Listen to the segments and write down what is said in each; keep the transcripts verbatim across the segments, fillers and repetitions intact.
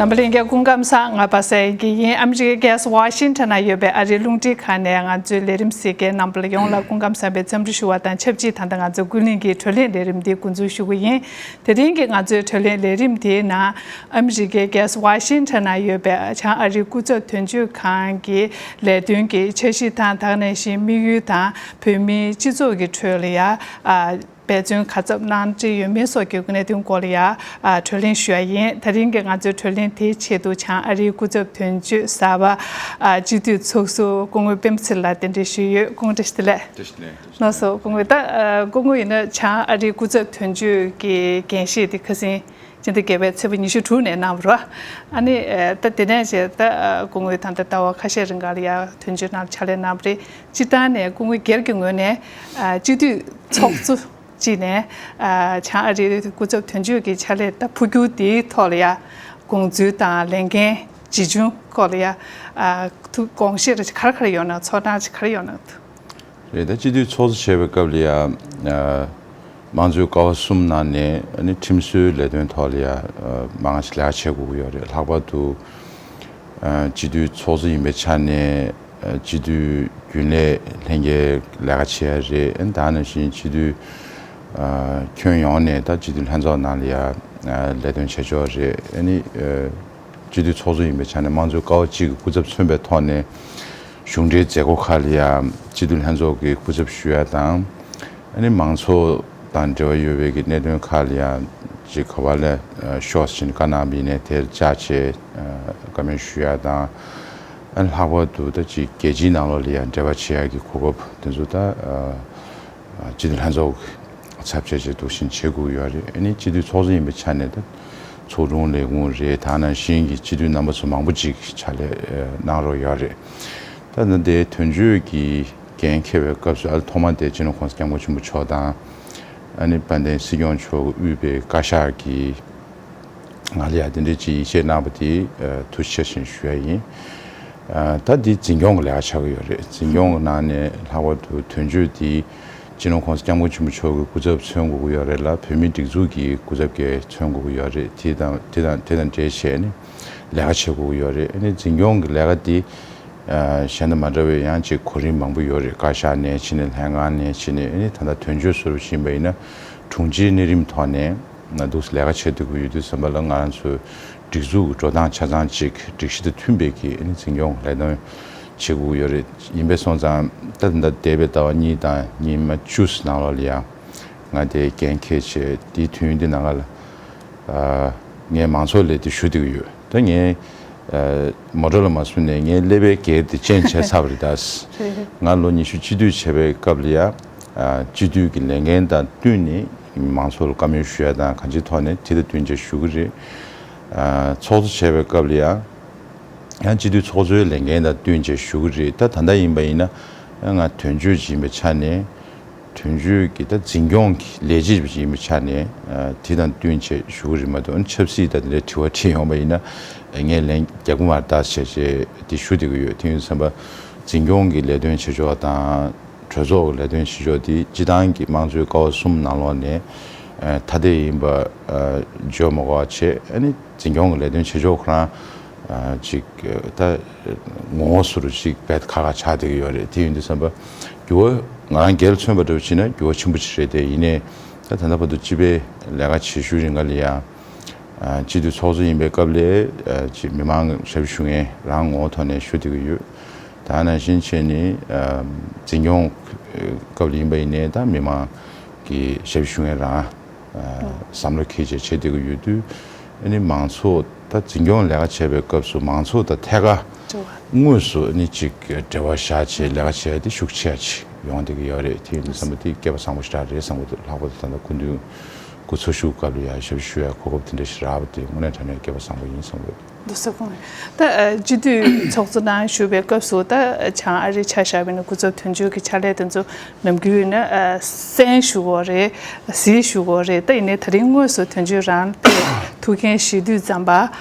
རྣམ་པ་ལྷན་རྒྱས་སྐུ་ཁམས་བཟང་། ང་པ་སངས་སྐྱིད་ཡིན། ཨ་མི་རི་ཀའི་རྒྱལ་ས་ཝ་ཤིང་ཊོན་ན་ཡོད་པའི་ཨ་རིའི་རླུང་འཕྲིན་ཁང་ནས་ང་ཚོའི་ལས་རིམ་གཟིགས་མཁན་རྣམ་པ་ལ་ཡོངས་ལ་སྐུ་ཁམས་བཟང་བའི་འཚམས་འདྲི་ཞུ་བ་དང་ཆབས་ཅིག་ད་ལྟ་ང་ཚོ་ཀུན་གླེང་གི་བགྲོ་གླེང་ལས་རིམ་འདི་འགོ་འཛུགས་ཞུ་གི་ཡིན། དེ་རིང་གི་ང་ཚོའི་བགྲོ་གླེང་ལས་རིམ་དེའི་ནང་ཨ་མི་རི་ཀའི་རྒྱལ་ས་ཝ་ཤིང་ཊོན་ན་ཡོད་པའི་བྱང་ཨ་རིའི་སྐུ་ཚབ་དོན་གཅོད་ཁང་གི་ལས་དོན་གྱི་འཆར་གཞི་དང་ད་ག་ནང་བཞིན་དམིགས་ཡུལ་དང་བོད་མིའི་སྤྱི་ཚོགས་ཀྱི་ཁྲོད་ལ་ཡ་ཨ། འབད་བརྩོན་ག་ཚབ་གནང་འདྲ་ཡོད་མེད་སོགས་ཀྱི་གནད་དོན་སྐོར་ལ་ཡང་ཨ་བགྲོ་གླེང་ཞུ་ཡ་ཡིན། དེ་རིང་གི་ང་ཚོའི་བགྲོ་གླེང་དེའི་ཆེད་དུ་བྱང་ཨ་རིའི་སྐུ་ཚབ་དོན་གཅོད་གསར་པ་ཨ་སྤྱི་འཐུས་ཚོགས་ཟུར་སྐུ་ངོ་སྤེན་པ་ཚེ་རིང་ལགས་གདན་འདྲེན་ཞུས་ཡོད། སྐུ་ངོ་བཀྲ་ཤིས་བདེ་ལེགས། བཀྲ་ཤིས་བདེ་ལེགས། ལགས་སོ། སྐུ་ངོ། ད་ཨ་སྐུ་ངོ་ཡིན་ན་བྱང་ཨ་རིའི་སྐུ་ཚབ་དོན་གཅོད་ཀྱི་འགན་བཞེས་དེ་ཁ་སང་སྤྱི་ཟླ་བརྒྱད་པའི་ཚེས་པ་ཉི་ཤུ་དྲུག་ནས་གནང་བ་རེད། ཨ་ནི་ཨ་ད་དེ་ནས་བྱས་ད་ཨ་སྐུ་ངོ་ད་ལྟ་ཟླ་བ་ཁ་ཤས་རིང་ག་ལ་ཡ་དོན་གཅོད་ནང་ཕྱག་ལས་གནང་བ་རེད། སྤྱིར་བཏང་ནས་སྐུ་ངོ་སྒེར་གྱི་ངོས་ནས་ཨ་སྤྱི་འཐུས་ཚོགས་གཙོ་གཅིག་ནས་ཨ་བྱང་ཨ་རིའི་སྐུ་ཚབ་དོན་གཅོད་ཀྱི་ཕྱག་ལས་ད་འཕོ་འགྱུར་དེའི་ཐོག་ལ་ཡ་དགོངས་ཚུལ་དང་ལས་འགན་ཇི་བྱུང་སྐོར་ལ་ཡ་ཨ་ཐུགས་དགོངས་བཞེས་རེ་ག་རེ་ག་རེ་ཡོད་ན། ཚོར་སྣང་ཅིག་ག་རེ་ཡོད་ན། རེད། ད་སྤྱི་འཐུས་ཚོགས་གཙོ་བྱས་པའི་སྐབས་ལ་ཡ་ཨ་དམངས་གཙོའི་ཀ་བ་གསུམ་ནང་ནས་ཨ་ནི་ཁྲིམས་བཟོའི་ལས་དོན་ཐོག་ལ་ཡ་ཨ་མང་ཆེ་ལས་ཀ་བྱེད་དགོས་ཀྱི་ཡོད་རེད། ལྷག་པར་དུ་ཨ་སྤྱི་འཐུས་ཚོགས་གཙོ་ཡིན་པའི་ཆ་ནས་ཨ་སྤྱི་འཐུས་རྒྱུན་ལས་ལྷན་རྒྱས་ལས་ཀ་བྱེད་ཡ་རེད། ཨ་ནི་ད་ནང་བཞིན་སྤྱི་འཐུས་ཨ་ཁྱོན་ཡོངས་ནས་ད་སྤྱི་འཐུས་ལྷན་ཚོགས་ནང་ལ་ཡ་ཨ་ལས་དོན་བྱེད་ཕྱོགས་རེད། ཨ་ནི་ཨ་སྤྱི་འཐུས་ཚོགས་གཙོ་ཡིན་པའི་ཆ་ནས་དམངས་གཙོའི་ཀ་བ་གཅིག་གི་སྐུ་ཚབ་མཚོན་པའི་ཐོག་ནས་གཞུང་འབྲེལ་མཛད་སྒོ་ཁག་ལ་ཡ་སྤྱི་འཐུས་ལྷན་ཚོགས་ཀྱི་སྐུ་ཚབ་ཞུ་ཡ་དང་། ཨ་ནི་མང་ཚོགས་དང་འབྲེལ་བ་ཡོད་པའི་གི་གནད་དོན་ཁག་ལ་ཡང་ཅིག་ག་བ་ལ་ཤོག་ཟེར་བཀའ་གནང་བ་ཡིན་ནའི་དེར་བཅར་བྱས་བཀའ་མོལ་ཞུ་ཡ་དང་། ཨ་ནི་ལྷག་པར་དུ་ད་ཅིག་རྒྱལ་སྤྱིའི་ནང་ལོགས་ལ་ཡང་འབྲེལ་བ་བྱེད་ཡ་གི་གོ་སྐབས་དེ་ཚོ་ད་སྤྱི་འཐུས་ལྷན་ཚོགས་ཚབ་བྱས་བྱས་འདུག་བཞིན་བྱེད་དགོས་ཡོད་རེད། ཨ་ནི་སྤྱི་འཐུས་ཚོགས་གཙོ་ཡིན་པའི་ཆ་ནས་ད་ཚོགས་དྲུང་ལས་ཁུངས་རེད། ད་ནང་བཞིན་གྱི་སྤྱི་འཐུས་རྣམ་པ་ཚོ་མང་པོ་ཅིག་ཕྱག་ལས་གནང་རོགས་ཡོད་རེད། ད་ད་ལྟའི་དོན་གཅོད་ཀྱི་འགན་འཁྱེར་བའི་སྐབས་སུ་ཨ་ཐོག་མ་དེ་སྤྱི་ནོར་༸གོང་ས་༸སྐྱབས་མགོན་ཆེན་པོ་མཆོག་དང་། ཨ་ནི་དཔལ་ལྡན་སྲིད་སྐྱོང་མཆོག་གིས་དབུས་པའི་བཀའ་ཤག་གིས་ང་ལ་ཡ་དེ་འདྲའི་ཅིག་ཡིད་ཆེས་གནང་བ་དེ་ཨ་ཐུགས་རྗེ་ཆེ་ཞེས་ཞུ་ཡ་ཡིན། ཨ་ད་འདི་འཛིན་སྐྱོང་གི་ལས་ཀ་ཆགས་ཀྱི་ཡོད་རེད། འཛིན་སྐྱོང་གི་ནང་ནས་ལྷག་པར་དུ་དོན་གཅོད་འདི་སྤྱི་ནོར་༸གོང་ས་༸སྐྱབས་མགོན་ཆེན་པོ་མཆོག་གི་སྐུ་ཚབ་མཚོན་དགོས་ཀྱི་ཡོད་རེད་ལ། བོད་མིའི་སྒྲིག་འཛུགས་ཀྱི་སྐུ་ཚབ་ཀྱང་མཚོན་དགོས་ཀྱི་ཡོད་རེད། དེ་དང་དེ་དང་དེ་དང་འབྲེལ་བྱས་ནས་ལས་ཀ་བྱེད་དགོས་ཀྱི་ཡོད་རེད། ཨ་ནི་འཛིན་སྐྱོང་གི་ལས་ཀ་འདི་ཨ་གཞན་དང་མ་འདྲ་བའི་ཡང་ཅིག་གོ་རིམ་མང་པོ་ཡོད་རེད། བཀའ་ཤག་ནས་ཕྱིན་ནས་ལྷན་ཁང་ནས་ཕྱིན་ནས། ཨ་ནི་ད་ལྟ་དོན་གཅོད་ཟུར་པ་ཞིག་ཡིན་པ་ཡིན་ན་དྲུང་ཆེའི་གནས་རིམ་ཐོག་ནས་ང་འདུག་སེ་ལས་ཀ་བྱེད་ཐུབ་ཀྱི་ཡོད་དུས་ཙམ་པ་ལ་ང་རང་ཚོའི་སྒྲིག་འཛུགས་ཀྱི་འགྲོ་སྟངས་ཆ་ཚང་ཅིག་སྒྲིག་གཞི་དང་མཐུན་པའི་གི་ཨ་ནི་འཛིན་སྐྱོང་གི་ལས་དོན་བྱེད་དགོས་ཀྱི་ཡོད་རེད། ཡིན་པས་སོང་ཙང་ད་ད་ལྟ་འདས་པའི་ཟླ་བ་གཉིས་དང་ཉི་མ་བཅུ་ནང་ལོགས་ལ་ཡང་ང་དེ་འགན་འཁྱེར་བྱས། དེའི་དུས་ཡུན་དེ་ནང་ལ་ཨ་ངས་མང་ཚོགས་ལས་དེ་ཞུ་བསྡད་ཀྱི་ཡོད། ད་ངས་ཨ་མོ་ཊ་ལ་མ་བཟུང་ནས་ངའི་ཀླད་པའི་འགྱེལ་དེ་ཅན་བྱས་ཚར་བ་རེད་ད། ང་ལོ་ཉི་ཤུ་སྤྱི་འཐུས་བྱས་པའི་སྐབས་ལ་ཡ་ཨ་སྤྱི་འཐུས་ཀྱི་ལས་འགན་དང་བསྟུན་ནས་མང་ཚོགས་ལ་བཀའ་མོལ་ཞུ་ཡ་དང་གང་ཅིའི་ཐོག་ནས་དེ་དང་བསྟུན་བྱས་ཞུ་གི་རེད། ཨ་ཚོགས་གཙོ་བྱས་པའི་སྐབས་ལ་ཡ་ཡང་སྤྱི་འཐུས་ཚོགས་གཙོའི་ལས་འགན་དང་བསྟུན་བྱས་ཞུ་གི་རེད། ད་ད་ལྟ་ཡིན་པ་ཡིན་ན་ང་དོན་གཅོད་ཅིག་ཡིན་པའི་ཆ་ནས། དོན་གཅོད་ཀྱི་ད་འཛིན་སྐྱོང་གི་ལས་བྱེད་ཅིག་ཡིན་པའི་ཆ་ནས་ཨ་དེ་དང་བསྟུན་བྱས་ཞུ་གི་རེད་མ་གཏོགས། ཨ་ནི་ཆབ་སྲིད་དང་དེ་འདྲའི་དྲི་བ་དྲིས་ཡོང་བ་ཡིན་ན་ངས་ལན་རྒྱག་གི་མ་རེད་ད་བྱས་བྱས་དེ་ཞུ་བསྡད་ཀྱི་ཡོད། དེ་ཡིན་དུས་ཙམ་པ་འཛིན་སྐྱོང་གི་ལས་དོན་བྱེད་ཕྱོགས་དང་གྲོས་ཚོགས་ཀྱི་ལས་དོན་བྱེད་ཕྱོགས་དེ་སྤྱི་བཏང་གི་དམངས་གཙོའི་ཀ་བ་གསུམ་ནང་ལོགས་ནས་ཨ་ཐ་དད་ཡིན་པ་ཨ་བརྗོད་མ་དགོས་པ་བྱས། ཨ་ནི་འཛིན་སྐྱོང་གི་ལས་དོན་བྱེད་ཕྱོགས་ཁོ་རང་ཨ་ཅིག་ད་ངོ་བོ་སོ་རུ་ཅིག་རྦད་ཁག་ཁག་ཆགས་བསྡད་ཀྱི་ཡོད་རེད། དེ་ཡིན་དུས་ཙམ་པ་འགྱུར་བ་ང་རང་སྒེར་ལ་མཚོན་པ་འདྲ་བོ་བྱས་ན་འགྱུར་བ་ཆེན་པོ་ཅིག་རེད་དེ། ཡིན་ནའི་ད་ད་ལྟ་བར་དུ་སྤྱི་པའི་ལས་ཀ་བྱེད་ཤུལ་རིང་ག་ལ་ཡ་ཨ་སྤྱི་འཐུས་ཚོགས་གཙོ་ཡིན་པའི་སྐབས་ལ་ཨ་ཅིག་མི་མང་ཞབས་ཞུ་མཁན་རང་ངོ་བོ་ཐོག་ནས་ཞུ་བསྡད་ཀྱི་ཡོད། ད་ནང་བཞིན་བྱས་ནས་ཨ་འཛིན་སྐྱོང་སྐབས་ལ་ཡིན་པ་ཡིན་ནའི་ད་མི་མང་གི་ཞབས་ཞུ་མཁན་རང་ཨ་བསམ་བློ་འཁྱེར་བྱས་བྱེད་བསྡད་ཀྱི་ཡོད་དུས། ཨ་ནི་མང་ཚོགས་ད་འཛིན་སྐྱོང་ལས་ཀ་བྱེད་པའི་སྐབས་སུ་མང་ཚོགས་དང་ཐད་ཀར་དངོས་སུ་ཨ་ནི་ཅིག་འབྲེལ་བ་བཞག་བྱས་ལས་ཀ་བྱེད་ཡ་དེ་ཤུགས་ཆེ་བ་ཅིག་ཡོང་བསྡད་ཀྱི་ཡོད་རེད། དེ་ཡིན་དུས་ཙམ་པ་དེ་སྐལ་པ་བཟང་པོ་ཞེ་དྲག་རེད་བསམ་གྱི་འདུག་ལྷག་པར་དུ་ད་ལྟ་སྐུ་མདུན་སྐུ་འཚོ་བཞུགས་སྐབས་ལ་ཡ་ཞབས་ཞུ་ཞུ་ཡ་གོ་སྐབས་དེ་འདྲ་ཞིག་རག་པ་དེ་དངོས་གནས་དྲང་གནས་སྐལ་པ་བཟང་པོ་ཡིན་བསམ་གྱི་འདུག་འདུག་སེ་གསུངས། ད་ཨ་སྤྱི་འཐུས་ཚོགས་གཙོ་ནང་ཞུགས་པའི་སྐབས་སུ་ད་བྱང་ཨ་རིའི་ཆ་བཞག་པ་ཡིན་ན་སྐུ་ཚབ་དོན་གཅོད་ཀྱི་ཕྱག་ལས་དེ་ཚོ་ནམ་རྒྱུན་ཡིན་ན་ཨ་གསན་ཞུ་དགོས་རེད། གཟིགས་ཞུ་དགོས་རེད། ད་ཡིན་ནའི་ད་རིང་དངོས་སུ་དོན་གཅོད་རང་དེ་ཐུགས་འགན་བཞེས་དུས་ཙམ་པ་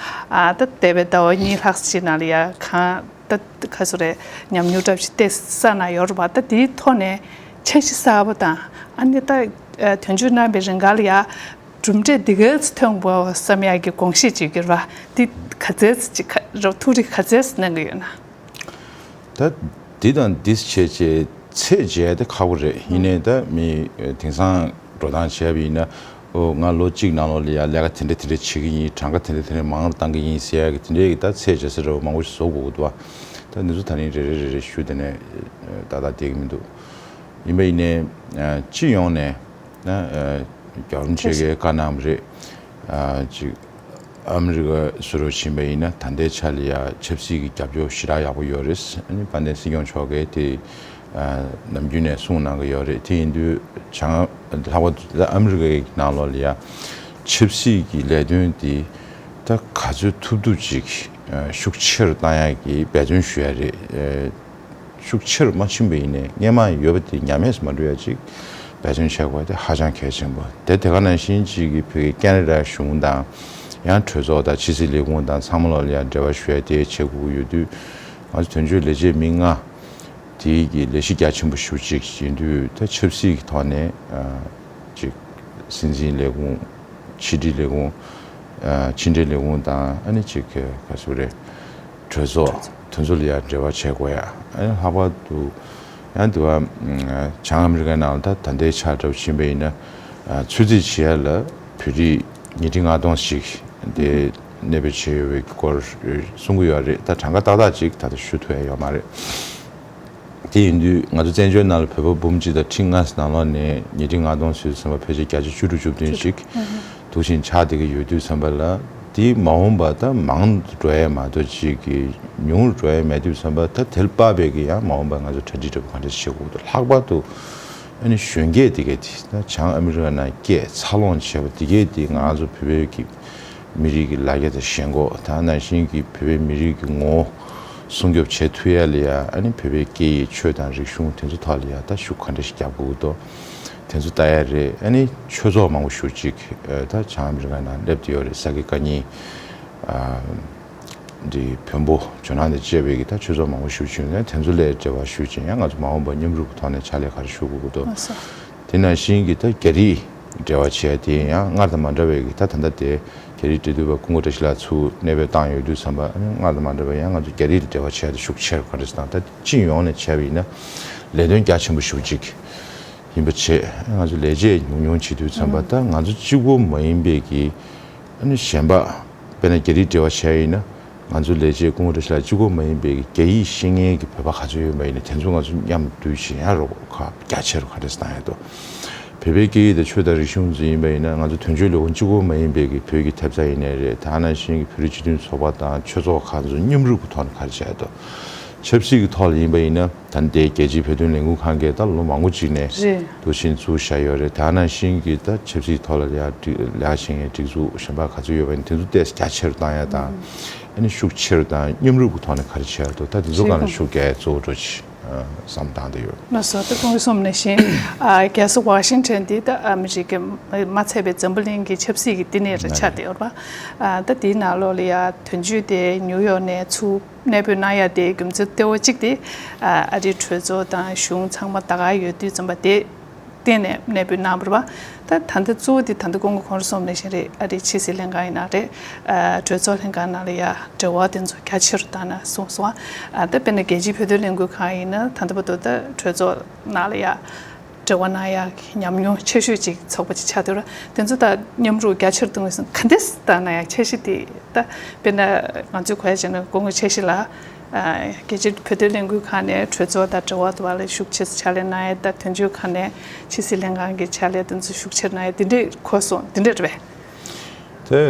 ཨ་ད་འདས་པའི་ཟླ་བ་གཉིས་ལྷག་ཅིག་ནང་ལ་ཡ་གང་ད་ག་ཚོད་རེད། ཉམས་མྱོང་འདྲ་ཞིག་བལྟས་ས་ན་ཡོད་རེད་པ། ད་དེའི་ཐོག་ནས་འཆར་གཞི་གསར་པ་དང་ཨ་ནི་ད་ཨ་དོན་གཅོད་གནང་བའི་རིང་ག་ལ་ཡ། གྲུབ་འབྲས་འདི་ག་ཚོད་ཐོན་པ་བསམ་ཡག་གི་དགོངས་གཞི་ཅིག་ཡོད་ར། འདི་ག་ཚད་ཅིག་ག་རོ་ཐུགས་རེ་ག་ཚད་གནང་གི་ཡོད་ན། ད་འདི་དང་འདི་བྱས་རྗེས་ཚད་འཇལ་དེ་ཁག་པོ་རེད། ཡིན་ནའི་ད་མི་དེང་སང་འགྲོ་སྟངས་བྱས་པ་ཡིན་ན། ཨོ་ང་ལོ་གཅིག་ནང་ལོགས་ལ་ཡ་ལས་ཀ་དེ་འདྲ་དེ་འདྲ་བྱེད་ཀྱི་ཡིན། གྲངས་ཀ་དེ་འདྲ་དེ་འདྲ་མང་རུ་བཏང་གི་ཡིན་ཟེར་ཡག་གི་དེ་འདྲའི་གི་ད་ཚད་འཇལ་ས་འདྲ་བོ་མང་པོ་ཞིག་བཟོ་དགོས་ཀྱི་འདུག་བ། ད་འདི་ཚོ་ད་རིང་རེ་རེ་རེ་རེ་ཞུ་དེ་ནས་ཏག་ཏག་བསྡད་ཀྱི་མི་འདུག་ཡིན་པ་ཡིན་ནའི་སྤྱི་ཡོངས་ནས་ན་རྒྱལ་བ་རིན་པོ་ཆེ་གིས་བཀའ་གནང་བ་རེད། ཅིག་ཨ་མི་རི་ཀ་བཟོ་འདྲ་ཕྱིན་པ་ཡིན་ན་ད་ལྟའི་ཆ་ལ་ཡ་ཆབ་སྲིད་ཀྱི་རྒྱབ་སྐྱོར་ཞེ་དྲག་ཡག་པོ་ཡོད་རེད། ཨ་ནི་དཔལ་ལྡན་སྲིད་སྐྱོང་མཆོག་གིས་དེ་ནམ་རྒྱུན་ནས་གསུངས་གནང་གི་ཡོད་རེད། དེ་ཡིན་དུས་བྱང་ལྷག་པར་དུ་ཨ་མི་རི་ཀའི་ནང་ལོགས་ལ་ཡ་ཆབ་སྲིད་ཀྱི་ལས་དོན་འདི་ད་ག་ཚོད་ཐུབ་ཐུབ་ཅིག་ཤུགས་ཆེ་རུ་བཏང་ཡག་གི་འབད་བརྩོན་ཞུ་ཡ་རེད། ཤུགས་ཆེ་རུ་མ་ཕྱིན་པ་ཡིན་ནའི་སྔོན་མ་ཡོད་པ་དེ་ཉམས་དམས་སུ་མ་འགྲོ་ཡ་ཅིག་འབད་བརྩོན་བྱེད་དགོས་དེ་ཧ་ཅང་གལ་ཆེན་པོ། དེ་དེ་ག་ནང་བཞིན་ཅིག་གི་བོད་ཀྱི་ཀེ་ན་ཌ་གཞུང་དང་ཡང་གྲོས་ཚོགས་དང་ཕྱི་སྲིད་ལས་ཁུངས་དང་ཚང་མ་ལོག་ལ་ཡང་འབྲེལ་བ་ཞུ་ཡ་དེ་བྱེད་དགོས་ཀྱི་ཡོད་དུས། ང་ཚོ་དོན་གཅོད་ལས་བྱེད་མི་ལྔ་དེའི་གི་ལས་གཞི་རྒྱ་ཆེན་པོ་ཞེ་པོ་ཅིག་ཡིན་དུས་ད་ཆབ་སྲིད་ཀྱི་ཐོག་ནས་ཅིག་སྲིད་འཛིན་ལས་ཁུངས། ཕྱི་དྲིལ་ལས་ཁུངས། ཕྱི་འབྲེལ་ལས་ཁུངས་དང་ཨ་ནི་ཅིག་ག་ཟེར་རེད། གྲོས་ཚོགས་དེ་ཚོ་ལ་ཡང་འབྲེལ་བ་བྱེད་དགོས་ཡ། ཨ་ནི་ལྷག་པར་དུ་ཡང་དེ་བ་བྱང་ཨ་མི་རི་ཀའི་ནང་ལ་ད་ད་ལྟའི་ཆ་འདྲ་བོ་ཕྱིན་པ་ཡིན་ན་ཚོད་རྩིས་བྱེད་ཡ་ལ་བོད་རིགས་ཉིས་ཁྲི་ལྔ་སྟོང་ཞིག་དེ་གནས་སྤོས་བྱས་ཡོད་པའི་སྐོར་གསུང་གི་ཡོད་རེད། ད་གྲངས་ཀ་ཏག་ཏག་ཅིག་ད་ལྟ་ཞུ་ཐུབ་ཡ་ཡོད་མ་རེད། དེ་ཡིན་དུས་ང་ཚོ་བཙན་བྱོལ་ནང་ལ་བོད་པ་འབུམ་གཅིག་དང་ཁྲི་ལྔ་ནང་ལོགས་ནས་ཉིས་ཁྲི་ལྔ་སྟོང་ཚུད་ཙམ་པ་ཕལ་ཆེར་བརྒྱ་ཆ་བཅུ་དྲུག་བཅུ་བདུན་ཞིག་འདུག་བཞིན་ཆགས་བསྡད་ཀྱི་ཡོད་དུས་ཙམ་པ་ལ། དེ་མ་འོངས་པ་ད་མང་དུ་འགྲོ་ཡས་མ་གཏོགས་ཅིག་གི་ཉུང་རུ་འགྲོ་ཡས་མེད་དུས་ཙམ་པ། ད་དེ་ལ་དཔག་པའི་གི་ཡང་མ་འོངས་པ་ང་ཚོ་གྲ་སྒྲིག་འདྲ་པོ་ག་འདྲ་བྱེད་དགོས་འདུག་ལྷག་པར་དུ་ཨ་ནི་གཞོན་སྐྱེས་དེ་གས་དེ་ད་བྱང་ཨ་མི་རི་ཀ་ནང་སྐྱེས་འཚར་ལོངས་བྱས་པ་དེ་གས་དེ་ང་ཚོ་བོད་པའི་གི་མི་རིགས་ཀྱི་ལ་རྒྱ་དང་ཞེན་ཁོག་དང་ནང་བཞིན་གྱི་བོད་པའི་མི་རིགས་ཀྱི་ངོ་བོ་སྲུང་སྐྱོབ་བྱེད་ཐུབ་ཡ་ལ་ཡ། ཨ་ནི་བོད་པའི་སྐད་ཡིག་ཆོས་དང་རིག་གཞུང་དེ་ཚོ་ཐོག་ལ་ཡ་ད་ཤུགས་ག་འདྲ་ཞིག་རྒྱབ་དགོས་འདུག་དེ་ཚོ་ལྟ་ཡ་རེད། ཨ་ནི་ཆོས་ཚོགས་མང་པོ་ཞེ་པོ་ཅིག་ད་བྱང་ཨ་མི་རི་ཀ་ནང་སླེབས་བསྡད་ཡོད་རེད། ས་དགེ་བཀའ་རྙིང་འདི་བོན་པོ་ཇོ་ནང་དང་བཅས་པའི་གི་ད་ཆོས་ཚོགས་མང་པོ་ཞེ་པོ་ཅིག་ཡོད་ནས། དེ་ཚོ་ལ་འབྲེལ་བ་ཞུ་བྱས་ཡང་ང་ཚོ་མ་འོངས་པ་མཉམ་རུབ་ཀྱི་ཐོག་ནས་ཕྱག་ལས་ག་རེ་ཞུ་དགོས་ཀྱི་འདུག་དེ་ནང་བཞིན་གྱི་ད་རྒྱ་རིགས་འབྲེལ་བ་བྱས་དེ་ཡང་སྔར་དང་མ་འདྲ་བའི་གི་ད་ད་ལྟ་དེ་རྒྱ་རིགས་འབྲེལ་མཐུད་པ་སྐུ་ངོ་བཀྲ་ཤིས་ལགས་ཚུར་གནས་སྤོས་བཏང་ཡོད་དུས་ཙམ་པ། ཨ་ནི་སྔར་དང་མ་འདྲ་བའི་ཡང་ང་ཚོ་རྒྱ་རིགས་ལ་འབྲེལ་བ་བྱས་ཏེ་ཤུགས་ཆེ་རུ་ག་འདྲ་ཟེར་དང་། ད་སྤྱི་ཡོངས་ནས་བྱས་པ་ཡིན་ན་ལས་དོན་རྒྱ་ཆེན་པོ་ཞེ་པོ་ཅིག་ཡིན་པ་བྱས། ང་ཚོ་ལས་བྱེད་ཉུང་ཉུང་བྱེད་དུས་ཙམ་པ། ད་ང་ཚོ་གཅིག་པོ་མ་ཡིན་པའི་གི་ཨ་ནི་གཞན་པ་དཔེར་ན་རྒྱ་རིགས་འབྲེལ་བ་བྱས་ཡིན་ན། ང་ཚོ་ལས་བྱེད་སྐུ་ངོ་བཀྲ་ཤིས་ལགས་གཅིག་པོ་མ་ཡིན་པའི་རྒྱ་ཡིག་ཤེས་མཁན་གྱི་བོད་པ་ག་ཚོད་ཡོད་པ་ཡིན་ན། དེ་ཚོ་ང་ཚོ་མཉམ་དུ་བྱེད་ཡ་རོགས་ཁ་རྒྱ་ཆེ་རུ་ག་འདྲས་བཏང་ཡ་དོ། བོད་པའི་སྐད་ཡིག་དང་ཆོས་དང་རིག་གཞུང་ཚོ་ཡིན་པ་ཡིན་ན། ང་ཚོ་དོན་གཅོད་ལས་ཁུངས་གཅིག་པོ་མ་ཡིན་པའི་གི་བོད་ཀྱི་ཐེབས་རྩ་ཡིན་ནའི་རེད། ད་ནང་བཞིན་གྱི་བོད་རིགས་སྤྱི་མཐུན་ཚོགས་པ་དང་ཆོས་ཚོགས་ཁག་ཚོ་མཉམ་རུབ་ཀྱི་ཐོག་ནས་ག་རེ་བྱས་དོ། ཆབ་སྲིད་ཀྱི་ཐོག་ལ་ཡིན་པ་ཡིན་ན། ད་ལྟའི་རྒྱལ་སྤྱིའི་བོད་དོན་ལས་འགུལ་ཁང་གིས་ད་ལོ་མང་པོ་ཅིག་ནས་རེད། འདུག་བཞིན་བཙུགས་བཞག་ཡོད་རེད། ད་ནང་བཞིན་གྱི་ད་ཆབ་སྲིད་ཐོག་ལ་ཡ་སྒྲིག་ལས་ཀ་བྱེད་མཁན་སྒྲིག་འཛུགས་གཞན་པ་ག་ཚོད་ཡོད་པ་ཡིན་ན། དེ་ཚོ་ཏོག་ཙམ་རྒྱ་ཆེ་རུ་བཏང་ཡ་དང་། ཨ་ནི་ཤུགས་ཆེ་རུ་དང་མཉམ་རུབ་ཀྱི་ཐོག་ནས་ག་རེ་བྱས་འདུག་ད་དེ་ཚོ་སྒང་ལ་ཤུགས་རྒྱག་ཡ་གཙོ་བོ་འགྲོ་ཆེ་བསམ་བཏང་བསྡད་ཡོད། ལགས་སོ། ད་སྐུ་ངོ་གསུངས་ནང་བཞིན་ཨ་རྒྱལ་ས་ཝ་ཤིང་ཊོན་འདི་ད་ཨ་མི་རི་ཀའི་མ་ཚད་པའི་འཛམ་བུ་གླིང་གི་ཆབ་སྲིད་ཀྱི་བསྟི་གནས་རེ་ཆགས་བསྡད་ཡོད་རེད་པ། ཨ་ད་དེའི་ནང་ལོགས་ལ་ཡ་དོན་གཅོད་དེ་ནིའུ་ཡོག་ནས་ཚུར་གནས་སྤོས་གནང་ཡ་དེའི་རྒྱུ་མཚན་གཙོ་བོ་གཅིག་དེ་ཨ་ཨ་རིའི་གྲོས་ཚོགས་དང་གཞུང་ཚང་མ་ད་ག་ཡོད་དུས་ཙམ་པ་དེ་བརྟེན་ནས་གནས་སྤོས་གནང་བ་རེད་པ། ད་ད་ལྟ་གཙོ་བོ་དེ་ད་ལྟ་སྐུ་ངོ་ཁོང་རང་གསུངས་ནང་བཞིན་རེད། ཨ་རིའི་ཕྱི་སྲིད་ལྷན་ཁང་ཡིན་ན་རེད། ཨ་གྲོས་ཚོགས་ལྷན་ཁང་ནང་ལ་ཡ་འབྲེལ་བ་དེ་ཚོ་རྒྱ་ཆེ་རུ་བཏང་ན་གསུངས་སོང་། ཨ་ད་དཔེར་ན་རྒྱལ་སྤྱིའི་བོད་དོན་ལས་འགུལ་ཁང་ཡིན་ན་ད་ལྟ་བར་དུ་ད་གྲོས་ཚོགས་ནང་ལ་ཡ་འབྲེལ་བ་གནང་ཡ་ཉམས་མྱོང་ཆེ་ཤོས་ཅིག་ཚོགས་པ་ཅིག་ཆགས་འདུག་ར། དེ་ཚོ་ད་མཉམ་རུབ་རྒྱ་ཆེར་གཏོང་བའི་སོང་ག་འདྲས་བཏང་ན་ཡང་འཆར་གཞི་དེ་ད་དཔེར་ན་ང་ཚོས་གོ་ཡ་བྱས་ན་སྐུ་ངོ་འཆར་གཞི་ལ་ཨ་རྒྱལ་སྤྱིའི་བོད་དོན་ལས་འགུལ་ཁང་ནས་གྲོས་ཚོགས་དང་འབྲེལ་བ་དུ་བ་ལ་ཤུགས་ཆེ་ཕྱག་ལས་གནང་ཡ་དང་། དོན་གཅོད་ཁང་ནས་ཕྱི་སྲིད་ལྷན་ཁང་གི་ཕྱག་ལས་དེ་ཚོ་ཤུགས་ཆེར་གནང་ཡ་དེ་འདྲས་གོ་སོང་། དེ་འདྲས་རེད་པས། དེ་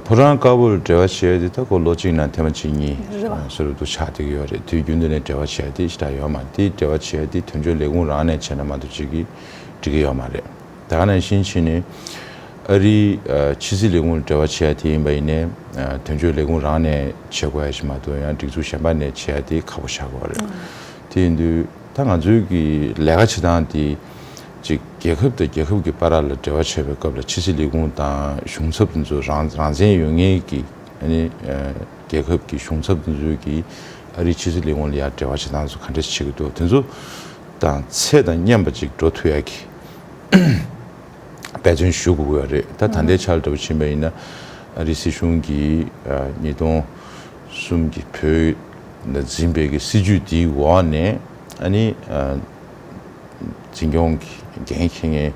ཕོ་བྲང་དཀར་པོར་འབྲེལ་བ་བྱས་ཏེ་ད་ཁོ་ལོ་གཅིག་ནང་ཐེངས་མ་གཅིག་གཉིས་རེད་བ། ཟུར་དུ་ཆགས་བསྡད་ཀྱི་ཡོད་རེད། དུས་རྒྱུན་དུ་ནས་འབྲེལ་བ་བྱས་ཏེ་ཞེ་དྲག་ཡོད་མ་རེད། དེ་འབྲེལ་བ་བྱས་ཏེ་དོན་གཅོད་ལས་ཁུངས་རང་ནས་བྱས་ན་མ་གཏོགས་ཅིག་གིས་འགྲིག་གི་ཡོད་མ་རེད། ད་ག་ནང་བཞིན་བྱས་ནས་ཨ་རིའི་ཕྱི་སྲིད་ལས་ཁུངས་འབྲེལ་བ་བྱས་ཡ་དེ་ཡིན་པ་ཡིན་ནའི་དོན་གཅོད་ལས་ཁུངས་རང་ནས་བྱེད་དགོས་ཡ་ཞིག་མ་གཏོགས་ཡང་སྒྲིག་འཛུགས་གཞན་པ་ནས་བྱེད་ཡ་དེ་ཁག་པོ་ཆགས་ཀྱི་ཡོད་རེད། དེ་ཡིན་དུས་ད་ང་ཚོའི་གི་ལས་ཀ་བྱེད་སྟངས་དེ་ཅིག་རྒྱལ་ཁབ་དང་རྒྱལ་ཁབ་ཀྱི་བར་ལ་འབྲེལ་བ་བྱེད་པའི་སྐབས་ལ་ཕྱི་སྲིད་ལས་ཁུངས་དང་གཞུང་ཚབ་དེ་ཚོ་རང་རང་བཙན་ཡོད་མཁན་གྱི་ཨ་ནི་རྒྱལ་ཁབ་ཀྱི་གཞུང་ཚབ་དེ་ཚོའི་གི་ཨ་རིའི་ཕྱི་སྲིད་ལས་ཁུངས་ལ་ཡང་འབྲེལ་བ་བྱེད་སྟངས་ཚོ་ག་འདྲ་བྱེད་ཀྱི་འདུག་དེ་ཚོ་དང་ཚད་དང་མཉམ་པ་ཅིག་འགྲོ་ཐུབ་ཡ་གི་འབད་ འབད་བརྩོན་ཞུ་དགོས་ཀྱི་ཡོད་རེད། ད་ད་ལྟའི་ཆར་འདྲ་པོ་ཕྱིན་པ་ཡིན་ན་ཨ་རིའི་སྲིད་གཞུང་གིས་ཉིས་སྟོང་གསུམ་གྱི་བོད་ནང་འཛིན་པའི་གི་སྲིད་ཇུས་དེའི་འོག་ནས་ཨ་ནི་འཛིན་སྐྱོང་གི་འགན་འཁྱེར་མཁན་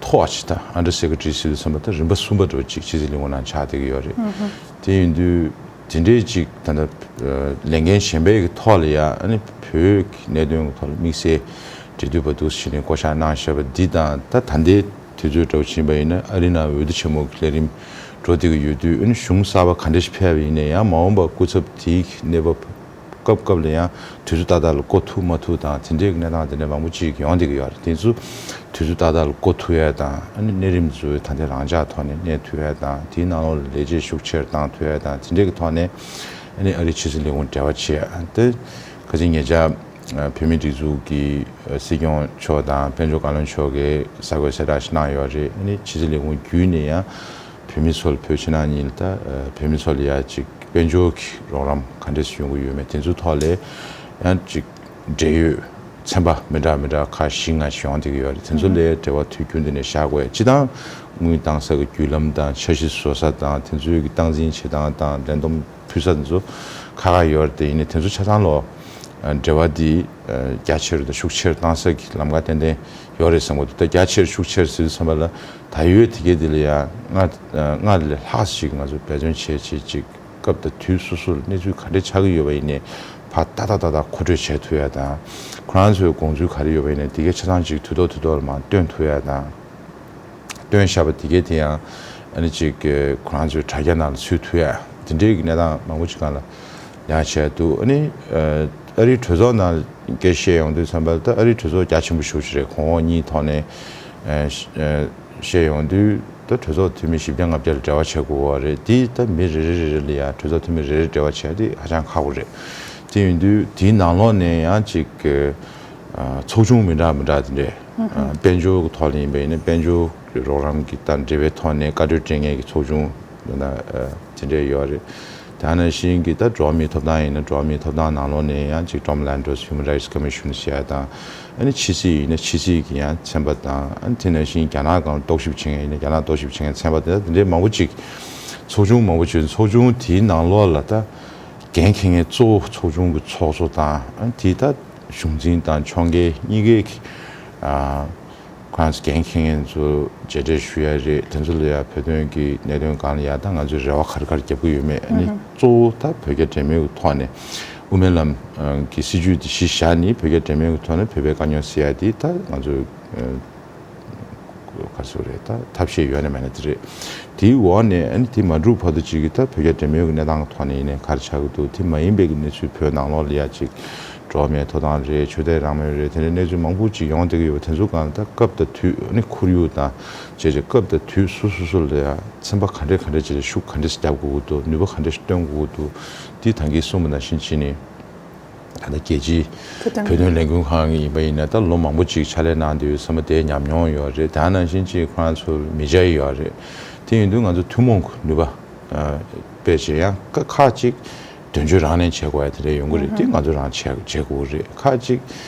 མཐོ་བ་ཅིག་དང་Under Secretary་ཟེར་དུས་ཙམ་པ་ད་རིམ་པ་གསུམ་པ་འདྲ་པོ་ཅིག་ཕྱི་སྲིད་ལས་ཁུངས་ནང་ཆགས་བསྡད་ཀྱི་ཡོད་རེད། དེ་ཡིན་དུས་དེ་འདྲའི་ཅིག་ད་ལྟ་ལས་འགན་གཞན་པའི་གི་ཐོག་ལ་ཡ་ཨ་ནི་བོད་ཀྱི་གནད་དོན་གྱི་ཐོག་ལ་དམིགས་བསལ་འབྲེལ་མཐུད་པ་འདུག་ཟེར་ནས་བསྐོ་བཞག་གནང་བཞག་པ་འདི་དང་ད་ད་ལྟའི་དུས་ཚོད་འདྲ་པོ་ཕྱིན་པ་ཡིན་ན་ཨ་རི་ནང་འོས་བསྡུ་ཆེན་མོ་གི་ལས་རིམ་འགྲོ་བསྡད་ཀྱི་ཡོད་དུས་ཨ་ནི་གཞུང་གསར་པ་ག་འདྲ་ཞིག་ཕེབས་པ་ཡིན་ན་ཡང་མ་འོངས་པ་སྐུ་ཚབ་དེའི་གནས་བབ་སྐབས་སྐབས་ལ་ཡང་དུས་ཚོད་ཏག་ཏག་ལ་བསྐོ་ཐུབ་མ་ཐུབ་དང་དེ་འདྲའི་གནས་སྟངས་དེ་འདྲ་མང་པོ་ཅིག་ཡོང་བསྡད་ཀྱི་ཡོད་རེད། དེ་ཚོ་དུས་ཚོད་ཏག་ཏག་ལ་བསྐོ་ཐུབ་ཡ་དང་ཨ་ནི་གནས་རིམ་ཚོ་ད་ལྟའི་རང་འཇགས་ཐོག་ནས་གནས་ཐུབ་ཡ་དང་དེའི་ནང་ལོགས་ལ་ལས་བྱེད་ཤུགས་ཆེར་བཏང་ཐུབ་ཡ་དང་དེ་འདྲའི་གི་ཐོག་ནས་ཨ་ནི་ཨ་རིའི་ཕྱི་སྲིད་ལས་ཁུངས་འབྲེལ་བ་བྱེད་ཡ་དེ་ཁ་སང་ཉེ་ཆར་བོད་མིའི་སྒྲིག་འཛུགས་ཀྱི་སྲིད་སྐྱོང་མཆོག་དང་དཔལ་འབྱོར་བཀའ་བློན་མཆོག་གིས་གསར་འགོད་གསལ་བསྒྲགས་ཤིག་གནང་ཡོད་རེད། ཨ་ནི་ཕྱི་སྲིད་ལས་ཁུངས་བརྒྱུད་ནས་ཡང་བོད་མི་ཚོ་ལ་བོད་ཕྱི་ནང་གཉིས་ལ་ད་བོད་མི་ཚོ་ལ་ཡ་ཅིག་དཔལ་འབྱོར་གྱི་རོགས་རམ་ག་འདྲས་སེ་ཡོང་གི་ཡོད་མེད་དེ་ཚོའི་ཐོག་ལ་ཡང་ཅིག་འབྲེལ་ཡོད་ཚན་པ་མི་འདྲ་མི་འདྲ་ཁག་བཞི་ལྔ་ཞིག་ཡོང་བསྡད་ཀྱི་ཡོད་རེད། དེ་ཚོ་ལ་འབྲེལ་བ་མཐུད་རྒྱུ་འདི་ནས་བཞག་དགོས། སྤྱི་བཏང་དངུལ་བཏང་ས་གི་བརྒྱུད་ལམ་དང་འཆར་གཞི་བཟོ་ས་དང་དེ་ཚོའི་གི་སྟངས་འཛིན་བྱེད་སྟངས་དང་ལས་བསྡོམས་ཕུལ་ས་དེ་ཚོ་ཁག་ཁག་ཡོད་རེད། དེ་ཡིན་ནའི་དེ་ཚོ་ཆ་ཚང་ལོ་འབྲེལ་བ་འདི་རྒྱ་ཆེ་རུ་དང་ཤུགས་ཆེ་རུ་བཏང་ས་གི་ལམ་ཁ་ཏན་ཏན་ཡོད་རེད་བསམ་གྱི་འདུག་ད་རྒྱ་ཆེ་རུ་ཤུགས་ཆེ་རུ་ཟེར་དུས་ཙམ་པ་ལ་ད་ཡོད་དེ་གས་དེ་ལ་ཡང་སྔར་སྔར་ལས་ལྷག་ཞིག་ང་ཚོ་འབད་བརྩོན་བྱས་བྱས་ཅིག་སྐབས་དང་དུས་སོ་སོར་གནས་ཚུལ་ག་འདྲས་ཆགས་ཀྱི་ཡོད་པ་ཡིན་ནའི་ཕར་ཏག་ཏག་ཏག་ཏག་མཁོ་སྤྲོད་བྱེད་ཐུབ་ཡ་དང་ཁོ་རང་ཚོའི་དགོངས་ཚུལ་ག་རེ་ཡོད་པ་ཡིན་ནའི་དེ་གས་ཆ་ཚང་ཅིག་དུས་ཐོག་དུས་ཐོག་ལ་མར་བཏོན་ཐུབ་ཡ་དང་། བཏོན་བཞག་པ་དེ་གས་དེ་ཡང་ཨ་ནི་ཅིག་ཁོ་རང་ཚོའི་དྲ་རྒྱ་ནང་ལ་ཚུད་ཐུབ་ཡ་དེ་འདྲའི་གི་གནས་སྟངས་མང་པོ་ཅིག་སྒང་ལ་ཡང་བྱས་འདུག་ཨ་ནི་ཨ་རིའི་གྲོས་ཚོགས་ནང་སྐད་བཤད་ཡོང་དུས་ཙམ་པ་ད་ཨ་རིའི་གྲོས་ཚོགས་རྒྱ་ཆེན་པོ་ཞེ་པོ་ཅིག་རེད། གོང་འོག་གཉིས་ཐོག་ནས་བཤད་ཡོང་དུས་ད་གྲོས་ཚོགས་འཐུས་མི་བཞི་བརྒྱ་ལྔ་བརྒྱ་ལ་འབྲེལ་བ་བྱེད་དགོས་པ་རེད། དེ་ད་མི་རེ་རེ་རེ་རེ་ལ་ཡང་གྲོས་ཚོགས་འཐུས་མི་རེ་རེ་འབྲེལ་བ་བྱས་དེ་ཧ་ཅང་ཁག་པོ་རེད། དེ་ཡིན་དུས་དེའི་ནང་ལོགས་ནས་ཡང་ཅིག་ཚོགས་ཆུང་མི་འདྲ་མི་འདྲ་དེ་འདྲས་དཔལ་འབྱོར་གྱི་ཐོག་ལ་ཡིན་པ་ཡིན་ན་དཔལ་འབྱོར་གྱི་རོགས་རམ་གྱི་དང་འབྲེལ་བའི་ཐོག་ནས་བཀའ་འཁྲོལ་སྤྲད་མཁན་གྱི་ཚོགས་ཆུང་དེ་འདྲས་ཡོད་རེད། དེ་ནང་བཞིན་གྱི་ད་འགྲོ་བ་མིའི་ཐོབ་ཐང་ཡིན་ན་འགྲོ་བ་མིའི་ཐོབ་ཐང་ནང་ལོགས་ནས་ཡང་ཅིག་Tom Lantos Human Rights Commission་ཟེར་ཡ་དང་ཨ་ནི་ཕྱི་སྲིད་ཡིན་ན་ཕྱི་སྲིད་ཀྱི་ཡང་ཚན་པ་དང་ཨ་ནི་དེ་ནང་བཞིན་རྒྱ་ནག་སྒང་རྟོག་ཞིབ་བྱེད་མཁན་ཡིན་ན་རྒྱ་ནག་རྟོག་ཞིབ་བྱེད་མཁན་ཚན་པ་དེ་འདྲ་དེ་འདྲའི་མང་པོ་ཅིག་ཚོགས་ཆུང་མང་པོ་ཅིག་ཚོགས་ཆུང་དེའི་ནང་ལོགས་ལ་ད་འགན་འཁྱེར་མཁན་གཙོ་བོ་ཚོགས་ཆུང་གི་ཚོགས་གཙོ་དང་ཨ་ནི་དེའི་ད་གཞུང་འཛིན་དང་ཕྱོགས་འགལ་གཉིས་ཀའི་ཁོ་རང་ཚོ་འགན་འཁྱེར་མཁན་ཚོ་མཇལ་འཕྲད་ཞུ་ཡ་རེད། དེ་ཚོ་ལ་ཡ་བོད་དོན་གྱི་གནད་དོན་སྒང་ལ་ཡ་ད་ང་ཚོས་རེ་བ་ག་རེ་ག་རེ་རྒྱབ་ཀྱི་ཡོད་མེད་ཨ་ནི་གཙོ་བོ་ད་བོད་རྒྱ་འབྲེལ་མོལ་གྱི་ཐོག་ནས་དབུ་མའི་ལམ་གྱི་སྲིད་ཇུས་དེ་གཞི་བཞག་ནས་བོད་རྒྱ་འབྲེལ་མོལ་གྱི་ཐོག་ནས་བོད་པའི་དཀའ་རྙོག་སེལ་ཡ་དེ་ད་ང་ཚོས་ག་རེ་ཟེར་དགོས་རེད། ད་ཐབས་ཤེས་ཡོད་ན་མེད་ན་དེ་རེད། དེའི་འོག་ནས་ཨ་ནི་དེ་མ་འགྲུབ་བར་དུ་ཅིག་གི་ད་བོད་རྒྱ་འབྲེལ་མོལ་གྱི་གནས་སྟངས་ཀྱི་ཐོག་ནས་ཡིན་ནའི་ག་རེ་ཆགས་ཀྱི་འདུག་དེ་མ་ཡིན་པའི་གི་གནས་ཚུལ་བོད་ནང་ལོགས་ལ་ཡ་ཅིག་འགྲོ་བ་མིའི་ཐོབ་ཐང་རེད། ཆོས་དད་རང་མོས་རེད། དེ་འདྲའི་གནས་ཚུལ་མང་པོ་ཅིག་ཡོང་བསྡད་ཀྱི་ཡོད་པ་དེ་ཚོ་སྒང་ལ་ད་སྐབས་དང་དུས་ཨ་ནི་ཁོར་ཡུག་དང་བཅས་ཏེ་སྐབས་དང་དུས་སོ་སོ་སོ་ལ་ཡ་ཚན་པ་ག་འདྲས་ག་འདྲས་ཅིག་ལ་ཤུགས་ག་འདྲས་རྒྱབ་དགོས་ཀྱི་འདུག་ནུས་པ་ག་འདྲས་ཤིག་བཏོན་དགོས་ཀྱི་འདུག་དེ་ད་གིན་གསུངས་པ་ནང་བཞིན་བྱས་ནས། ད་ལྟ་རྒྱལ་སྤྱིའི་བོད་དོན་ལས་འགུལ་ཁང་ཡིན་པ་ཡིན་ན་ད་ལོ་མང་པོ་ཅིག་ཕྱག་ལས་གནང་བསྡད་ཡོད་ཚང་མ་དེའི་ཉམས་མྱོང་ཡོད་རེད། དེ་ནང་བཞིན་ཅིག་ཁོ་རང་ཚོར་མི་བྱ་ཡི་ཡོད་རེད། དེ་ཡིན་དུས་ང་ཚོ་ཐུན་མོང་གི་ནུས་པ་སྤེལ་བྱས་ཡང་ཁ་ཁག་ཅིག་དོན་གཅོད་རང་ནས་བྱེད་དགོས་ཡ་དེ་འདྲ་ཡོང་གི་རེད། དེ་ང་ཚོ་རང་བྱེད་བྱེད་དགོས་རེད། ཁག་ཅིག་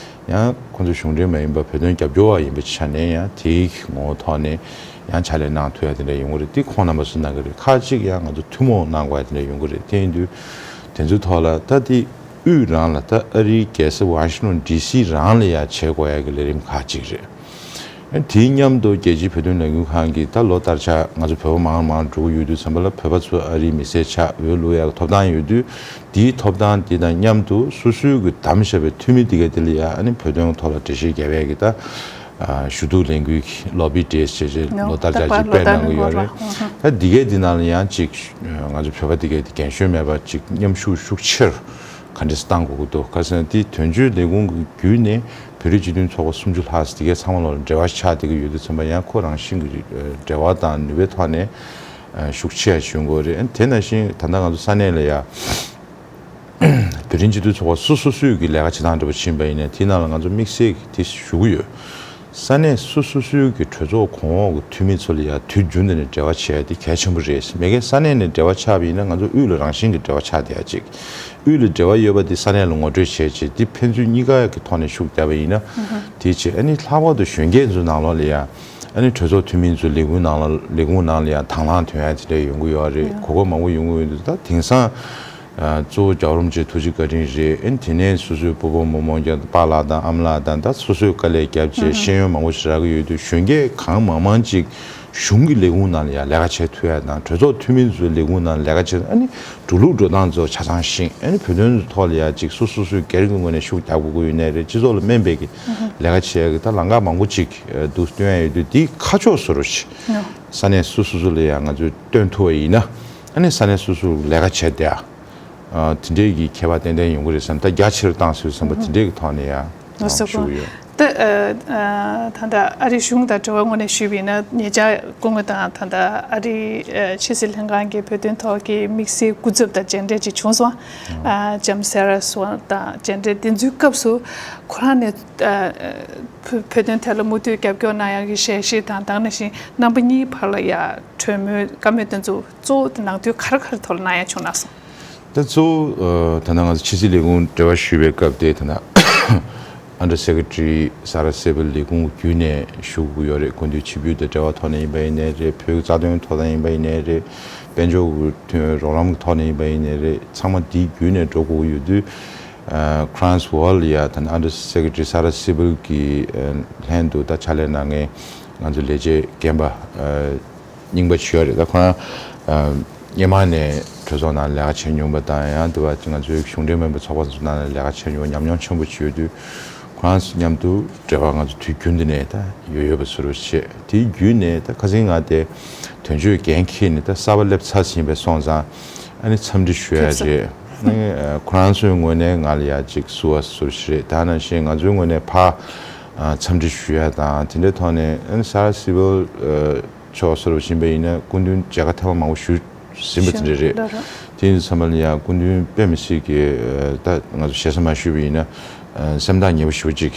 ཡང་ཁོ་ཚོ་གཞུང་འབྲེལ་མ་ཡིན་པ་བོད་དོན་རྒྱབ་སྐྱོར་བ་ཡིན་པའི་ཆ་ནས་ཡང་དེའི་ངོ་བོ་ཐོག་ནས་ཡང་ཕྱག་ལས་གནང་ཐུབ་ཡ་དེ་འདྲ་ཡོང་གི་རེད། དེ་ཁོང་རྣམ་པ་ཚོ་གནང་གི་རེད། ཁག་ཅིག་ཡང་ང་ཚོ་ཐུན་མོང་གནང་དགོས་ཡ་དེ་འདྲ་ཡོང་གི་རེད། དེ་ཡིན་དུས་དེ་ཚོའི་ཐོག་ལ་ད་དེ་དབུས་རང་ལ་ད་ཨ་རིའི་རྒྱལ་ས་ཝ་ཤིང་ཊོན་ཌི་སི་རང་ལ་ཡ་བྱེད་དགོས་ཡ་གི་ལས་རིམ་ཁག་ཅིག་རེད། དེའི་མཉམ་དུ་རྒྱལ་སྤྱིའི་བོད་དོན་ལས་འགུལ་ཁང་གིས་ད་ལོ་ལྟར་ཆགས་ང་ཚོ་བོད་པ་མང་རུ་མང་རུ་འགྲོ་གི་ཡོད་དུས་ཙམ་པ་ལ་བོད་པ་ཚོ་ཨ་རིའི་མི་སེར་ཆགས་འོས་བླུག་ཡག་གི་ཐོབ་ཐང་ཡོད་དུས་དེའི་ཐོབ་ཐང་དེ་དང་མཉམ་དུ་སོ་སོའི་གི་བདམས་བཞག་པའི་འཐུས་མི་དེ་ག་དེ་ལ་ཡ་ཨ་ནི་བོད་དོན་ཐོག་ལ་འགྲེལ་བཤད་རྒྱབ་ཡག་གི་ད་ཞུ་གཏུག་ལས་འགུལ་གྱི་ལོ་བི་ཌེ་སི་ཞེས་བྱས་ལོ་ལྟར་ཆགས་ཅིག་སྤེལ་གནང་གི་ཡོད་རེད། ད་འདི་གའི་འདི་ནང་ལ་ཡང་ཅིག་ང་ཚོ་བོད་པ་དེ་གའི་དེ་རྒན་གཞོན་མེད་པར་ཅིག་མཉམ་ཞུགས་ཤུགས་ཆེར་ག་འདྲས་བཏང་དགོས་ཀྱི་འདུག་ག་ཟེར་ན་དེ་དོན་གཅོད་ལས་ཁུངས་ཀྱི་བརྒྱུད་ནས་བོད་རིགས་སྤྱི་མཐུན་ཚོགས་པ་སུམ་ཅུ་ལྷག་ཙམ་དེ་གའི་ཚང་མ་ལོག་ལ་འབྲེལ་བ་ཆགས་བསྡད་ཀྱི་ཡོད་དུས་ཙམ་པ་ཡང་ཁོ་རང་བཞིན་གྱི་འབྲེལ་བ་དང་ནུས་པའི་ཐོག་ནས་ཤུགས་ཆེ་བ་བྱུང་དགོས་རེད། དེ་ནང་བཞིན་ད་ལྟ་ང་ཚོ་ས་གནས་ལ་ཡ་བོད་རིགས་སྤྱི་མཐུན་ཚོགས་པ་སོ་སོ་སོས་ཀྱི་ལས་ཀ་བྱེད་སྟངས་འདྲ་པོ་ཕྱིན་པ་ཡིན་ན་དེའི་ནང་ལ་ང་ཚོ་དམིགས་བསལ་གྱི་དེ་ཞུ་གི་ཡོད། ས་གནས་སོ་སོ་སོའི་གི་གྲོས་ཚོགས་གོང་འོག་གི་འཐུས་མི་ཚོ་ལ་ཡང་དུས་རྒྱུན་དུ་ནས་འབྲེལ་བ་བྱས་ཏེ་གལ་ཆེན་པོ་རེད། མ་གིའི་ས་གནས་ནས་འབྲེལ་བ་ཆགས་པ་ཡིན་ན་ང་ཚོ་དབུས་ལ་རང་བཞིན་གྱི་འབྲེལ་བ་ཆགས་བསྡད་ཡ་ཅིག་དབུས་ལ་འབྲེལ་བ་ཡོད་པ་དེ་ས་གནས་ལ་ངོ་སྤྲོད་བྱས་བྱས་དེ་ཕན་ཚུན་གཉིས་ཀ་གི་ཐོག་ནས་ཤུགས་བརྒྱབ་པ་ཡིན་ན། དེའི་ཆེད་ཨ་ནི་ལྷག་པར་དུ་གཞོན་སྐྱེས་ཚོའི་ནང་ལོགས་ལ་ཡང་ཨ་ནི་གྲོས་ཚོགས་འཐུས་མི་ཚོའི་ལས་ཁུངས་ནང་ལ་ལས་ཁུངས་ནང་ལ་ཡང་དང་བླངས་ཐོན་ཡ་དེ་འདྲ་ཡོང་གི་ཡོད་རེད། གོ་སྐབས་མང་པོ་ཡོང་གི་ཡོད་འདུག་ད་དེང་སང་ཨ་གཙོ་བོ་རྒྱལ་བ་རིན་པོ་ཆེ་ཐུགས་རྗེ་བཀའ་དྲིན་རེད། ཨ་ནི་དེ་ནས་སོ་སོའི་སྤོ་བོ་རྨོ་མོ་རྒྱ་པཱ་ལགས་དང་ཨ་མ་ལགས་དང་ད་སོ་སོའི་དཀའ་ལས་བརྒྱབ་བྱས་ཤེས་ཡོན་མང་པོ་ཞིག་རག་གི་ཡོད་དུས་གཞོན་སྐྱེས་གང་མང་མང་ཅིག་གཞུང་གི་ལས་ཁུངས་ནང་ལ་ཡང་ལས་ཀ་བྱེད་ཐུབ་ཡ་དང་གྲོས་ཚོགས་འཐུས་མི་ཚོའི་ལས་ཁུངས་ནང་ལས་ཀ་བྱེད། ཨ་ནི་འགྲོ་ལུགས་འགྲོ་སྟངས་ཚོ་ཆ་ཚང་ཤེས། ཨ་ནི་བོད་དོན་ཐོག་ལ་ཡང་ཅིག་སོ་སོ་སོའི་སྒེར་གྱི་ངོས་ནས་ཤུགས་རྒྱག་དགོས་ཀྱི་ཡོད་ནའི་རེད། སྤྱི་ཚོགས་ལ་སྨན་པའི་གི་ལས་ཀ་བྱེད་ཡ་གི་ད་ལམ་ཁ་མང་པོ་ཅིག་འདུག་སྟོན་ཡ་ཡོད་དུས་དེའི་ཁ་ཕྱོགས་བཟོ་རོགས་བྱེད། ས་གནས་སོ་སོ་སོ་ལ་ཡང་ང་ཚོས་སྟོན་ཐུབ་པ་ཡིན་ན་ཨ་ནི་ས་གནས་སོ་སོ་ལས་ཀ་བྱེད་བསྡད་ཡ། ཨ་དེ་འདྲའི་གི་ཁྱད་པར་ཏན་ཏན་ཡོང་གི་རེད་བསམ། ད་རྒྱ་ཆེ་རུ་བཏང་སྲིད་བསམ་པ་དེ་འདྲའི་གི་ཐོག་ནས་ཡང་ལགས་སོ། ཞུ་གི་ཡོད། ད་ཨ་ཨ་ད་ལྟ་ཨ་རིའི་གཞུང་དང་འབྲེལ་བའི་ངོས་ནས་ཞུས་པ་ཡིན་ན་ཉེ་ཆར་སྐུ་ངོ་དང་ད་ལྟ་ཨ་རིའི་ཨ་ཕྱི་སྲིད་ལྷན་ཁང་གི་བོད་དོན་ཐོག་གི་དམིགས་བསལ་སྐུ་ཚབ་དང་མཇལ་འཕྲད་ཅིག་བྱུང་སོང་། ཨ་ལྕམ་སེ་ར་སོང་དང་མཇལ་འཕྲད་དེ་ཚོའི་སྐབས་སུ་ཁོ་རང་ནས་ཨ་བོད་བོད་དོན་ཐད་ལ་མུ་མཐུད་རྒྱབ་སྐྱོར་གནང་ཡག་གི་ཞལ་བཞེས་དང་དེ་ནང་བཞིན་རྣམ་པ་གཉིས་བར་ལ་ཡ་གྲོས་མོལ་བཀའ་མོལ་དེ་ཚོ་གཙོ་བོ་དེ་ནང་དོན་ག་རེ་ག་རེ་ཐོག་ལ་གནང་ཡ་བྱུང་ན་སོང་། ད་གཙོ་བོ་ཨ་ད་ལྟ་ང་ཚོ་ཕྱི་སྲིད་ལས་ཁུངས་འབྲེལ་བ་ཞུས་པའི་སྐབས་དེ་ད་ལྟ་Under Secretary Sarah Siebel ལས་ཁུངས་བརྒྱུད་ནས་ཞུ་དགོས་ཡོད་རེད། སྐུ་མདུན་ཆིབས་བསྒྱུར་དང་འབྲེལ་བ་ཐོག་ནས་ཡིན་པ་ཡིན་ནའི་རེད། བོད་ཀྱི་རྩ་དོན་ཐོག་ནས་ཡིན་པ་ཡིན་ནའི་རེད། དཔལ་འབྱོར་གྱི་རོགས་རམ་གྱི་ཐོག་ནས་ཡིན་པ་ཡིན་ནའི་རེད། ཚང་མ་དེའི་བརྒྱུད་ནས་འགྲོ་དགོས་ཀྱི་ཡོད་དུས། ཁོ་རང་ཚོ་ལ་ཡ་ད་ལྟ་Under Secretary Sarah Siebel གྱི་ལྷན་དུ་ད་ཕྱག་ལས་གནང་མཁན་ང་ཚོ་ལས་བྱེད་རྒན་པ་རྙིང་པ་ཅིག་ཡོད་རེད། ད་ཁོ་རང་སྔོན་མ་ནས་གྲོས་ཚོགས་ནང་ལས་ཀ་བྱས་མྱོང་པ་དང་ཡང་དེ་བ་ང་ཚོའི་གཞུང་འབྲེལ་མིན་པའི་ཚོགས་པ་ཚོ་ནང་ལ་ལས་ཀ་བྱས་མྱོང་བ་ཉམས་མྱོང་ཆེན་པོ་ཅིག་ཡོད་དུས་ཁོ་རང་ཚོ་མཉམ་དུ་འབྲེལ་བ་ང་ཚོ་དུས་རྒྱུན་དུ་ནས་ད་ཡོད་ཡོད་པ་བཟོ་འདྲ་བྱས། དེའི་བརྒྱུད་ནས་ད་ཁ་སང་ང་དེ་དོན་གཅོད་འགན་འཁྱེར་ནས་ད་གསར་པ་སླེབས་ཚར་ཟིན་པའི་སོང་ཙང་ཨ་ནི་འཚམས་འདྲི་ཞུ་ཡ་རེད། ཨ་ནི་ཁོ་རང་ཚོའི་ངོས་ནས་ང་ལ་ཡ་ཅིག་བསུ་བ་བཟོ་འདྲ་ཞིག་རེད། ད་ནང་བཞིན་ང་ཚོའི་ངོས་ནས་ཕར་འཚམས་འདྲི་ཞུ་ཡ་དང་དེ་འདྲའི་ཐོག་ནས་ཨ་ནི་Sarah Siebel ཕྱོགས་བཟོ་འདྲ་ཡིན་པ་ཡིན་ན་སྐུ་མདུན་མཇལ་ཁ་ཐེངས་མ་མང་པོ་ཞུས་ཟིན་པ་དེ་འདྲ་རེད། དེ་ཡིན་ཙམ་པ་ལ་ཡང་སྐུ་མདུན་དཔེ་མི་སྲིད་ཀྱི་ད་ང་ཚོ་ཞེ་ས་མ་ཞུས་པ་ཡིན་ན་སེམས་ཐག་ཉེ་པོ་ཞེ་པོ་ཅིག་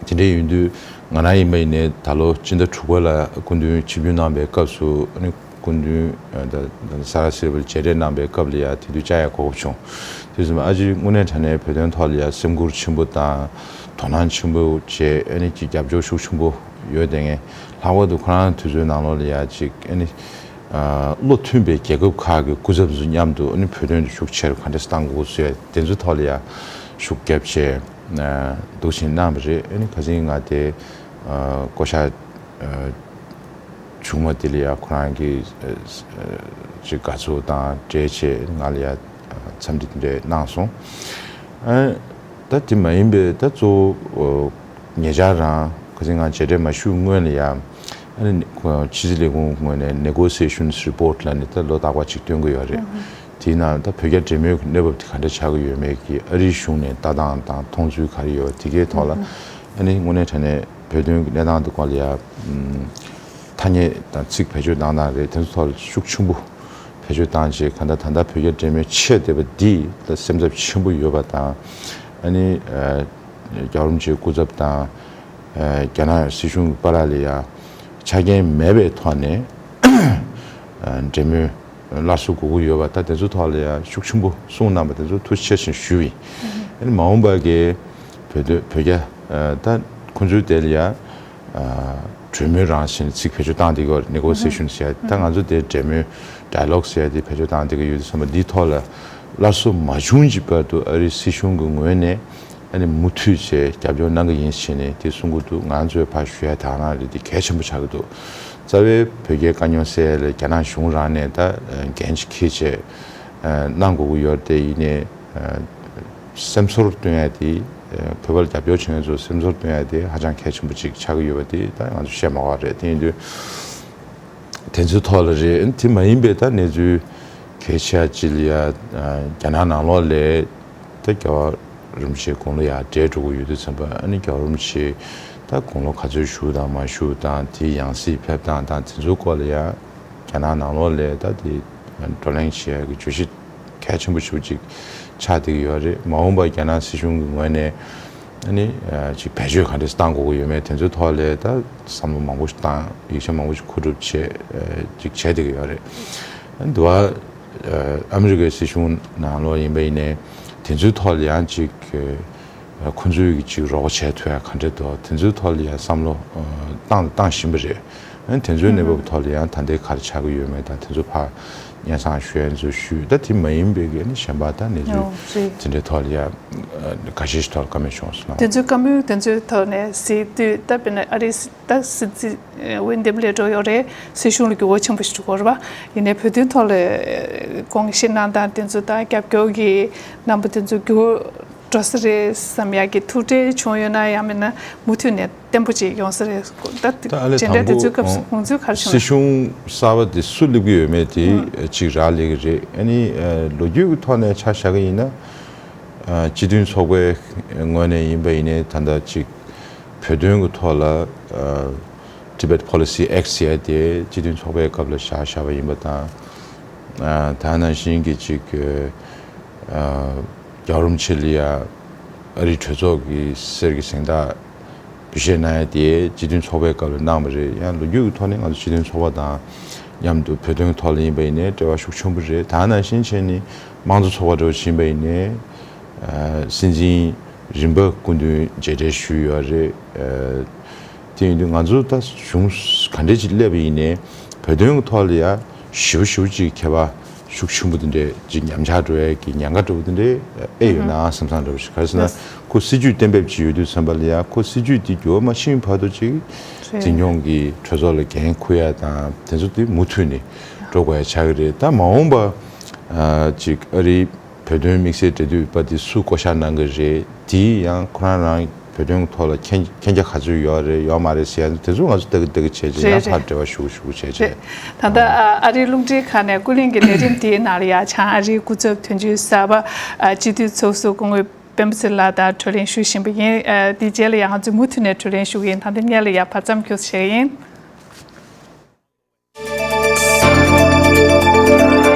དེ་འདྲ་ཡིན་དུས་ང་རང་ཡིན་པ་ཡིན་ནའི་ད་ལོ་སྤྱི་ཟླ་དྲུག་པ་ལ་སྐུ་མདུན་ཆིབས་བསྒྱུར་གནང་པའི་སྐབས་སུ་ཨ་ནི་སྐུ་མདུན་ད་ད་Sarah Siebel མཇལ་འཕྲད་གནང་པའི་སྐབས་ལ་ཡང་དེ་དུས་བཅར་ཡ་གོ་སྐབས་བྱུང་། དེ་ཙམ་ཨ་ཅེ་དངོས་གནས་དྲང་གནས་བོད་དོན་ཐོག་ལ་ཡང་སེམས་ཁུར་ཆེན་པོ་དང་དོ་སྣང་ཆེན་པོ་བྱས་ཨ་ནི་ཀྱི་རྒྱབ་སྐྱོར་ཤུགས་ཆེན་པོ་ཡོད་དེ་ངས་ལྷག་པར་དུ་ཁོ་རང་དུས་ཚོད་ནང་ལོགས་ལ་ཡ་ཅིག་ཨ་ནི་བློ་མཐུན་པའི་རྒྱལ་ཁབ་ཁག་གི་སྐུ་ཚབ་ཚོ་མཉམ་དུ་ཨ་ནི་བོད་དོན་དུ་ཤུགས་ཆེ་རུ་ག་འདྲས་བཏང་དགོས་ཟེར་དེ་ཚོའི་ཐོག་ལ་ཡ་ཤུགས་རྒྱབ་བྱས་འདུག་བྱས་གནང་བ་རེད། ཨ་ནི་ཁ་སང་ང་དེ་བསྐོ་བཞག་བྱུང་བ་དེ་ལ་ཡ་ཁོ་རང་གིས་ཅིག་དགའ་ཚོར་དང་འབྲེལ་བྱས་ང་ལ་ཡ་འཚམས་འདྲི་དེ་འདྲས་གནང་སོང་། ཨ་ད་དེ་མ་ཡིན་པའི་ད་གཙོ་བོ་ཉེ་ཆར་རང་ཁ་སང་ང་མཇལ་འཕྲད་མ་ཞུས་སྔོན་ལ་ཡང་ཨ་ནི་ཕྱི་སྲིད་ལས་ཁུངས་ངོས་ནས་Negotiations Report ལ་ནི་ད་ལོ་རྟག་པར་ཅིག་སྟོན་གྱི་ཡོད་རེད། དེའི་ནང་ད་བོད་རྒྱ་འབྲེལ་མོལ་གྱི་གནས་བབ་དེ་ག་འདྲ་ཆགས་ཀྱི་ཡོད་མེད་ཀྱི་ཨ་རིའི་གཞུང་ནས་ལྟ་སྟངས་དང་མཐོང་ཚུལ་ག་རེ་ཡོད་དེ་གའི་ཐོག་ལ་ཨ་ནི་དངོས་གནས་དྲང་གནས་བོད་དོན་གྱི་གནས་སྟངས་དེ་སྐོར་ལ་ཡང་ཐ་སྙད་དང་ཚིག་བེད་སྤྱོད་གནང་སྟངས་རེད། དེ་ཚོ་ཐོག་ལ་ཤུགས་ཆེན་པོ་བེད་སྤྱོད་བཏང་རྗེས་གང་ལྟར་ད་ལྟ་བོད་རྒྱ་འབྲེལ་མོལ་ཆད་བསྡད་པ་འདི་ལ་སེམས་འཚབ་ཆེན་པོ་ཡོད་པ་དང་ཨ་ནི་རྒྱལ་བ་རིན་པོ་ཆེའི་སྐུ་ཚབ་དང་རྒྱ་ནག་སྲིད་གཞུང་གི་བར་ལ་ཡང་ཆ་རྐྱེན་མེད་པའི་ཐོག་ནས་འབྲེལ་མོལ་སླར་གསོ་དགོས་ཀྱི་ཡོད་པ་ད་དེ་ཚོའི་ཐོག་ལ་ཡང་ཤུགས་ཆེན་པོ་གསུངས་གནང་བ་དེ་ཚོ་ཐུགས་རྗེ་ཆེ་ཞེས་ཞུས་པ་ཡིན། ཨ་ནི་མ་འོངས་པ་གི་བོད་དོན་བོད་རྒྱ་ད་ཁོང་ཚོའི་དེ་ལ་ཡང་གྲོས་མོལ་རང་བཞིན་ཚིག་བེད་སྤྱོད་བཏང་བསྡད་ཀྱི་ཡོད་རེད། Negotiation ཟེར་ཡ་ད་ང་ཚོ་དེ་འབྲེལ་མོལ་Dialogue ཟེར་ཡ་དེ་བེད་སྤྱོད་བཏང་བསྡད་ཀྱི་ཡོད་དུས་ཙམ་པ་འདིའི་ཐོག་ལ་སླར་གསོ་མ་བྱུང་གི་བར་དུ་ཨ་རིའི་སྲིད་གཞུང་གི་ངོས་ནས་ཨ་ནི་མུ་མཐུད་བྱས་རྒྱབ་སྐྱོར་གནང་གི་ཡིན་ཟེར་ནས་དེ་གསུང་གི་འདུག་ང་ཚོས་ཕར་ཞུ་ཡ་དག་སྣང་རེད། དེ་གལ་ཆེན་པོ་ཆགས་ཀྱི་འདུག་རྩ་བའི་བོད་རྒྱའི་དཀའ་རྙོག་སེལ་ཡ་ལ་རྒྱ་ནག་གཞུང་རང་ནས་ད་འགན་ཅིག་འཁྱེར་བྱས་གནང་དགོས་ཀྱི་ཡོད་རེད། དེ་ཡིན་ནའི་སེམས་ཚོར་སྟོན་ཡ་དེ་བོད་པ་ལ་རྒྱབ་སྐྱོར་བྱེད་མཁན་ཚོ་སེམས་ཚོར་སྟོན་ཡ་དེ་ཧ་ཅང་གལ་ཆེན་པོ་ཅིག་ཆགས་ཀྱི་ཡོད་པ་དེ་ད་ང་ཚོ་བཤད་མ་དགོས་རེད། དེ་ཡིན་དུས། དེ་ཚོའི་ཐོག་ལ་རེད། དེ་མ་ཡིན་པའི་ད་གནས་ཚུལ་གལ་ཆེ་ཅིག་ལ་ཡ་རྒྱ་ནག་ནང་ལོགས་ལ་ད་རྒྱལ་བ་རིན་པོ་ཆེ་དགུང་ལོ་ཡར་བགྲེས་འགྲོ་གི་ཡོད་དུས་ཙམ་པ་ཨ་ནི་རྒྱལ་བ་རིན་པོ་ཆེ་ད་དགུང་ལོ་ག་ཚོད་བཞུགས་དང་མ་བཞུགས་དང་དེའི་ཡང་སྲིད་ཕེབས་སྟངས་དང་དེ་ཚོའི་སྐོར་ལ་ཡ་རྒྱ་ནག་ནང་ལོགས་ལ་ད་དེ་བགྲོ་གླེང་བྱེད་ཡ་གི་བརྗོད་གཞི་གལ་ཆེན་པོ་ཞེ་པོ་ཅིག་ཆགས་བསྡད་ཀྱི་ཡོད་རེད། མ་འོངས་པར་རྒྱ་ནག་སྲིད་གཞུང་གི་ངོས་ནས་ ཨ་ནི་ཅིག་བེད་སྤྱོད་ག་འདྲས་བཏང་དགོས་ཀྱི་ཡོད་མེད་དེ་ཚོའི་ཐོག་ལ་ད་བསམ་བློ་མང་པོ་ཞིག་བཏང་། ཡིག་ཆ་མང་པོ་ཞིག་མཁོ་སྒྲུབ་བྱས་ཅིག་བྱས་བསྡད་ཀྱི་ཡོད་རེད། ཨ་ནི་འདི་བ་ཨ་མི་རི་ཀའི་སྲིད་གཞུང་ནང་ལོགས་ཡིན་པ་ཡིན་ནའི་དེ་ཚོའི་ཐོག་ལ་ཡང་ཅིག་ཁོ་ཚོས་ཀྱི་ཅིག་རོགས་པ་བྱས་ཐུབ་ཡ་ག་འདྲས་འདུག་དེ་ཚོའི་ཐོག་ལ་ཡང་བསམ་བློ་བཏང་བཏང་བཞིན་པ་རེད། ཨ་ནི་དེ་ཚོའི་གནས་བབ་ཐོག་ལ་ཡང་ད་ལྟའི་ག་རེ་ཆགས་ཀྱི་ཡོད་མེད་དང་དེ་ཚོ་ཕར་སྙན་སེང་ཞུ་ཡ་ཚོ་ཞུས། ད་དེ་མ་ཡིན་པའི་གི་ཨ་ནི་གཞན་པ་ད་གནས་ཚུལ་དེ་འདྲའི་ཐོག་ལ་ཡང་འགའ་ཤས་ཤིག་ཐོག་ལ་བཀའ་མོལ་བྱུང་སོང་ན། དེ་ཚོའི་བཀའ་མོལ་དེ་ཚོའི་ཐོག་ནས་གཟིགས་དུས་ད་དཔེར་ན་ཨ་རིའི་སྲིད་ད་སྲིད་འཛིན་འོས་འདེམས་སླེབས་འགྲོ་ཡོད་རེད། སྲིད་གཞུང་ལ་འགྱུར་བ་ཆེན་པོ་ཞིག་འགྲོ་གི་རེད་པ། ཡིན་ནའི་བོད་དོན་ཐོག་ལ་དགོངས་བཞེས་གནང་སྟངས་དེ་ཚོ་དང་རྒྱབ་སྐྱོར་གྱི་རྣམ་པ་དེ་ཚོ་འགྱུར་འགྲོ་ས་རེད་བསམ་ཡག་གི་ཐུགས་ཁྲལ་བྱུང་ཡོད་ན། ཡང་མིན་ན་མུ་མཐུད་ནས་བརྟན་པོ་ཅིག་ཡོང་ས་རེད། ད་ད་ཨ་ལས་བྱས་ནས་དང་དེ་ཚོའི་པོ་སྐབས་སུ་དགོངས་ཚུལ་ག་རེ་བྱུང་སྲིད་གཞུང་གསར་པ་དེ་སུ་སླེབས་ཀྱི་ཡོད་མེད་དེ་ཅིག་རག་ལས་ཀྱི་རེད། ཨ་ནི་ལོ་རྒྱུས་ཀྱི་ཐོག་ནས་ཆ་བཞག་གི་ཡིན་ན། སྤྱི་མཐུན་ཚོགས་པའི་ངོས་ནས་ཡིན་པ་ཡིན་ནའི་ད་ལྟ་ཅིག་བོད་དོན་གྱི་ཐོག་ལ་Tibet Policy Act ཟེར་ཡ་དེ་སྤྱི་མཐུན་ཚོགས་པའི་སྐབས་ལ་བཞག་བཞག་པ་ཡིན་པ་དང་། ད་ནང་བཞིན་གྱི་ཅིག་རྒྱལ་བ་རིན་པོ་ཆེ་ལ་ཡ་ཨ་རིའི་གྲོས་ཚོགས་ཀྱི་གསེར་གྱི་གཟེངས་རྟགས་འབུལ་བཞེས་གནང་ཡ་དེ་སྤྱི་མཐུན་ཚོགས་པའི་སྐབས་ལ་གནང་བ་རེད། ཡང་ལོ་རྒྱུས་ཀྱི་ཐོག་ནས་ང་ཚོ་སྤྱི་མཐུན་ཚོགས་པ་དང་མཉམ་དུ་བོད་དོན་གྱི་ཐོག་ལ་ཡིན་པ་ཡིན་ནའི་འབྲེལ་བ་ཤུགས་ཆེན་པོ་རེད། ད་ནང་བཞིན་བྱས་ནས་དམངས་གཙོ་ཚོགས་པ་འདྲ་བོ་ཞིག་ཡིན་པ་ཡིན་ནའི་སྲིད་འཛིན་རིམ་པ་སྐུ་མདུན་མཇལ་འཕྲད་ཞུས་ཡོད་རེད། དེ་ཡིན་དུས་ང་ཚོ་ད་གཞུང་ག་འདྲས་ཅིག་སླེབས་པ་ཡིན་ནའི་བོད་དོན་གྱི་ཐོག་ལ་ཡ་ཞེ་པོ་ཞེ་པོ་ཅིག་ཁྱད་པར་ཤུགས་ཆེན་པོ་དེ་འདྲས་ཅིག་ཉམས་ཆག་འགྲོ་ཡས་ཀྱི་ཉེན་ཁ་འདྲ་བོ་དེ་འདྲས་ཨེ་ཡོད་ན་བསམ་བསམ་འདྲ་བོ་ཞིག་ག་རེ་ཟེར་ན་ཁོ་སྲིད་ཇུས་གཏན་འབེབས་ཅིག་ཡོད་དུས་ཙམ་པ་ལ་ཡ་ཁོ་སྲིད་ཇུས་དེ་འགྱུར་བ་མ་ཕྱིན་བར་དུ་ཅིག་འཛིན་སྐྱོང་གི་གྲོས་ཚོགས་ལ་འགན་འཁུར་ཡ་དང་དེ་ཚོ་དེ་མུ་མཐུད་ནས་འགྲོ་དགོས་ཡ་ཆགས་ཀྱི་རེད། ད་མ་འོངས་པ་ཅིག་ཨ་རིའི་བོད་དོན་དམིགས་བསལ་འབྲེལ་མཐུད་པ་དེ་སུ་བསྐོ་བཞག་གནང་གི་རེད། དེ་ཡང་ཁོ་རང་རང་བོད་དོན་གྱི་ཐོག་ལ་མཁྱེན་མཁྱེན་རྒྱ་ག་ཚོད་ཡོད་རེད་ཡོད་མ་རེད་ཟེར་ཡ་དེ་ཚོ་ང་ཚོ་ལྟ་གི་ལྟ་གི་བྱས་རྗེས་རེད་ཡང་རེད། ཕར་འབྲེལ་བ་ཞུ་གི་ཞུ་གི་བྱས་རེད། རྗེས། ད་ལྟ་ཨ་ཨ་རིའི་རླུང་འཕྲིན་ཁང་ནས་ཀུན་གླེང་གི་ལས་རིམ་དེའི་ནང་ལ་ཡ་བྱང་ཨ་རིའི་སྐུ་ཚབ་དོན་གཅོད་གསར་པ་ཨ་སྤྱི་འཐུས་ཚོགས་གཙོ་སྐུ་ངོ་སྤེན་པ་ཚེ་ལགས་དང་བགྲོ་གླེང་ཞུ་བཞིན་པ་ཡིན། ཨ་དེའི་རྗེས་ལ་ཡང་ང་ཚོས་མུ་མཐུད་ནས་བགྲོ་གླེང་ཞུ་གི་ཡིན། ད་ལྟ་སྔོན་ལ་ཡ་བར་མཚམས་བསྐྱོད་བྱེད་ཀྱི་ཡིན།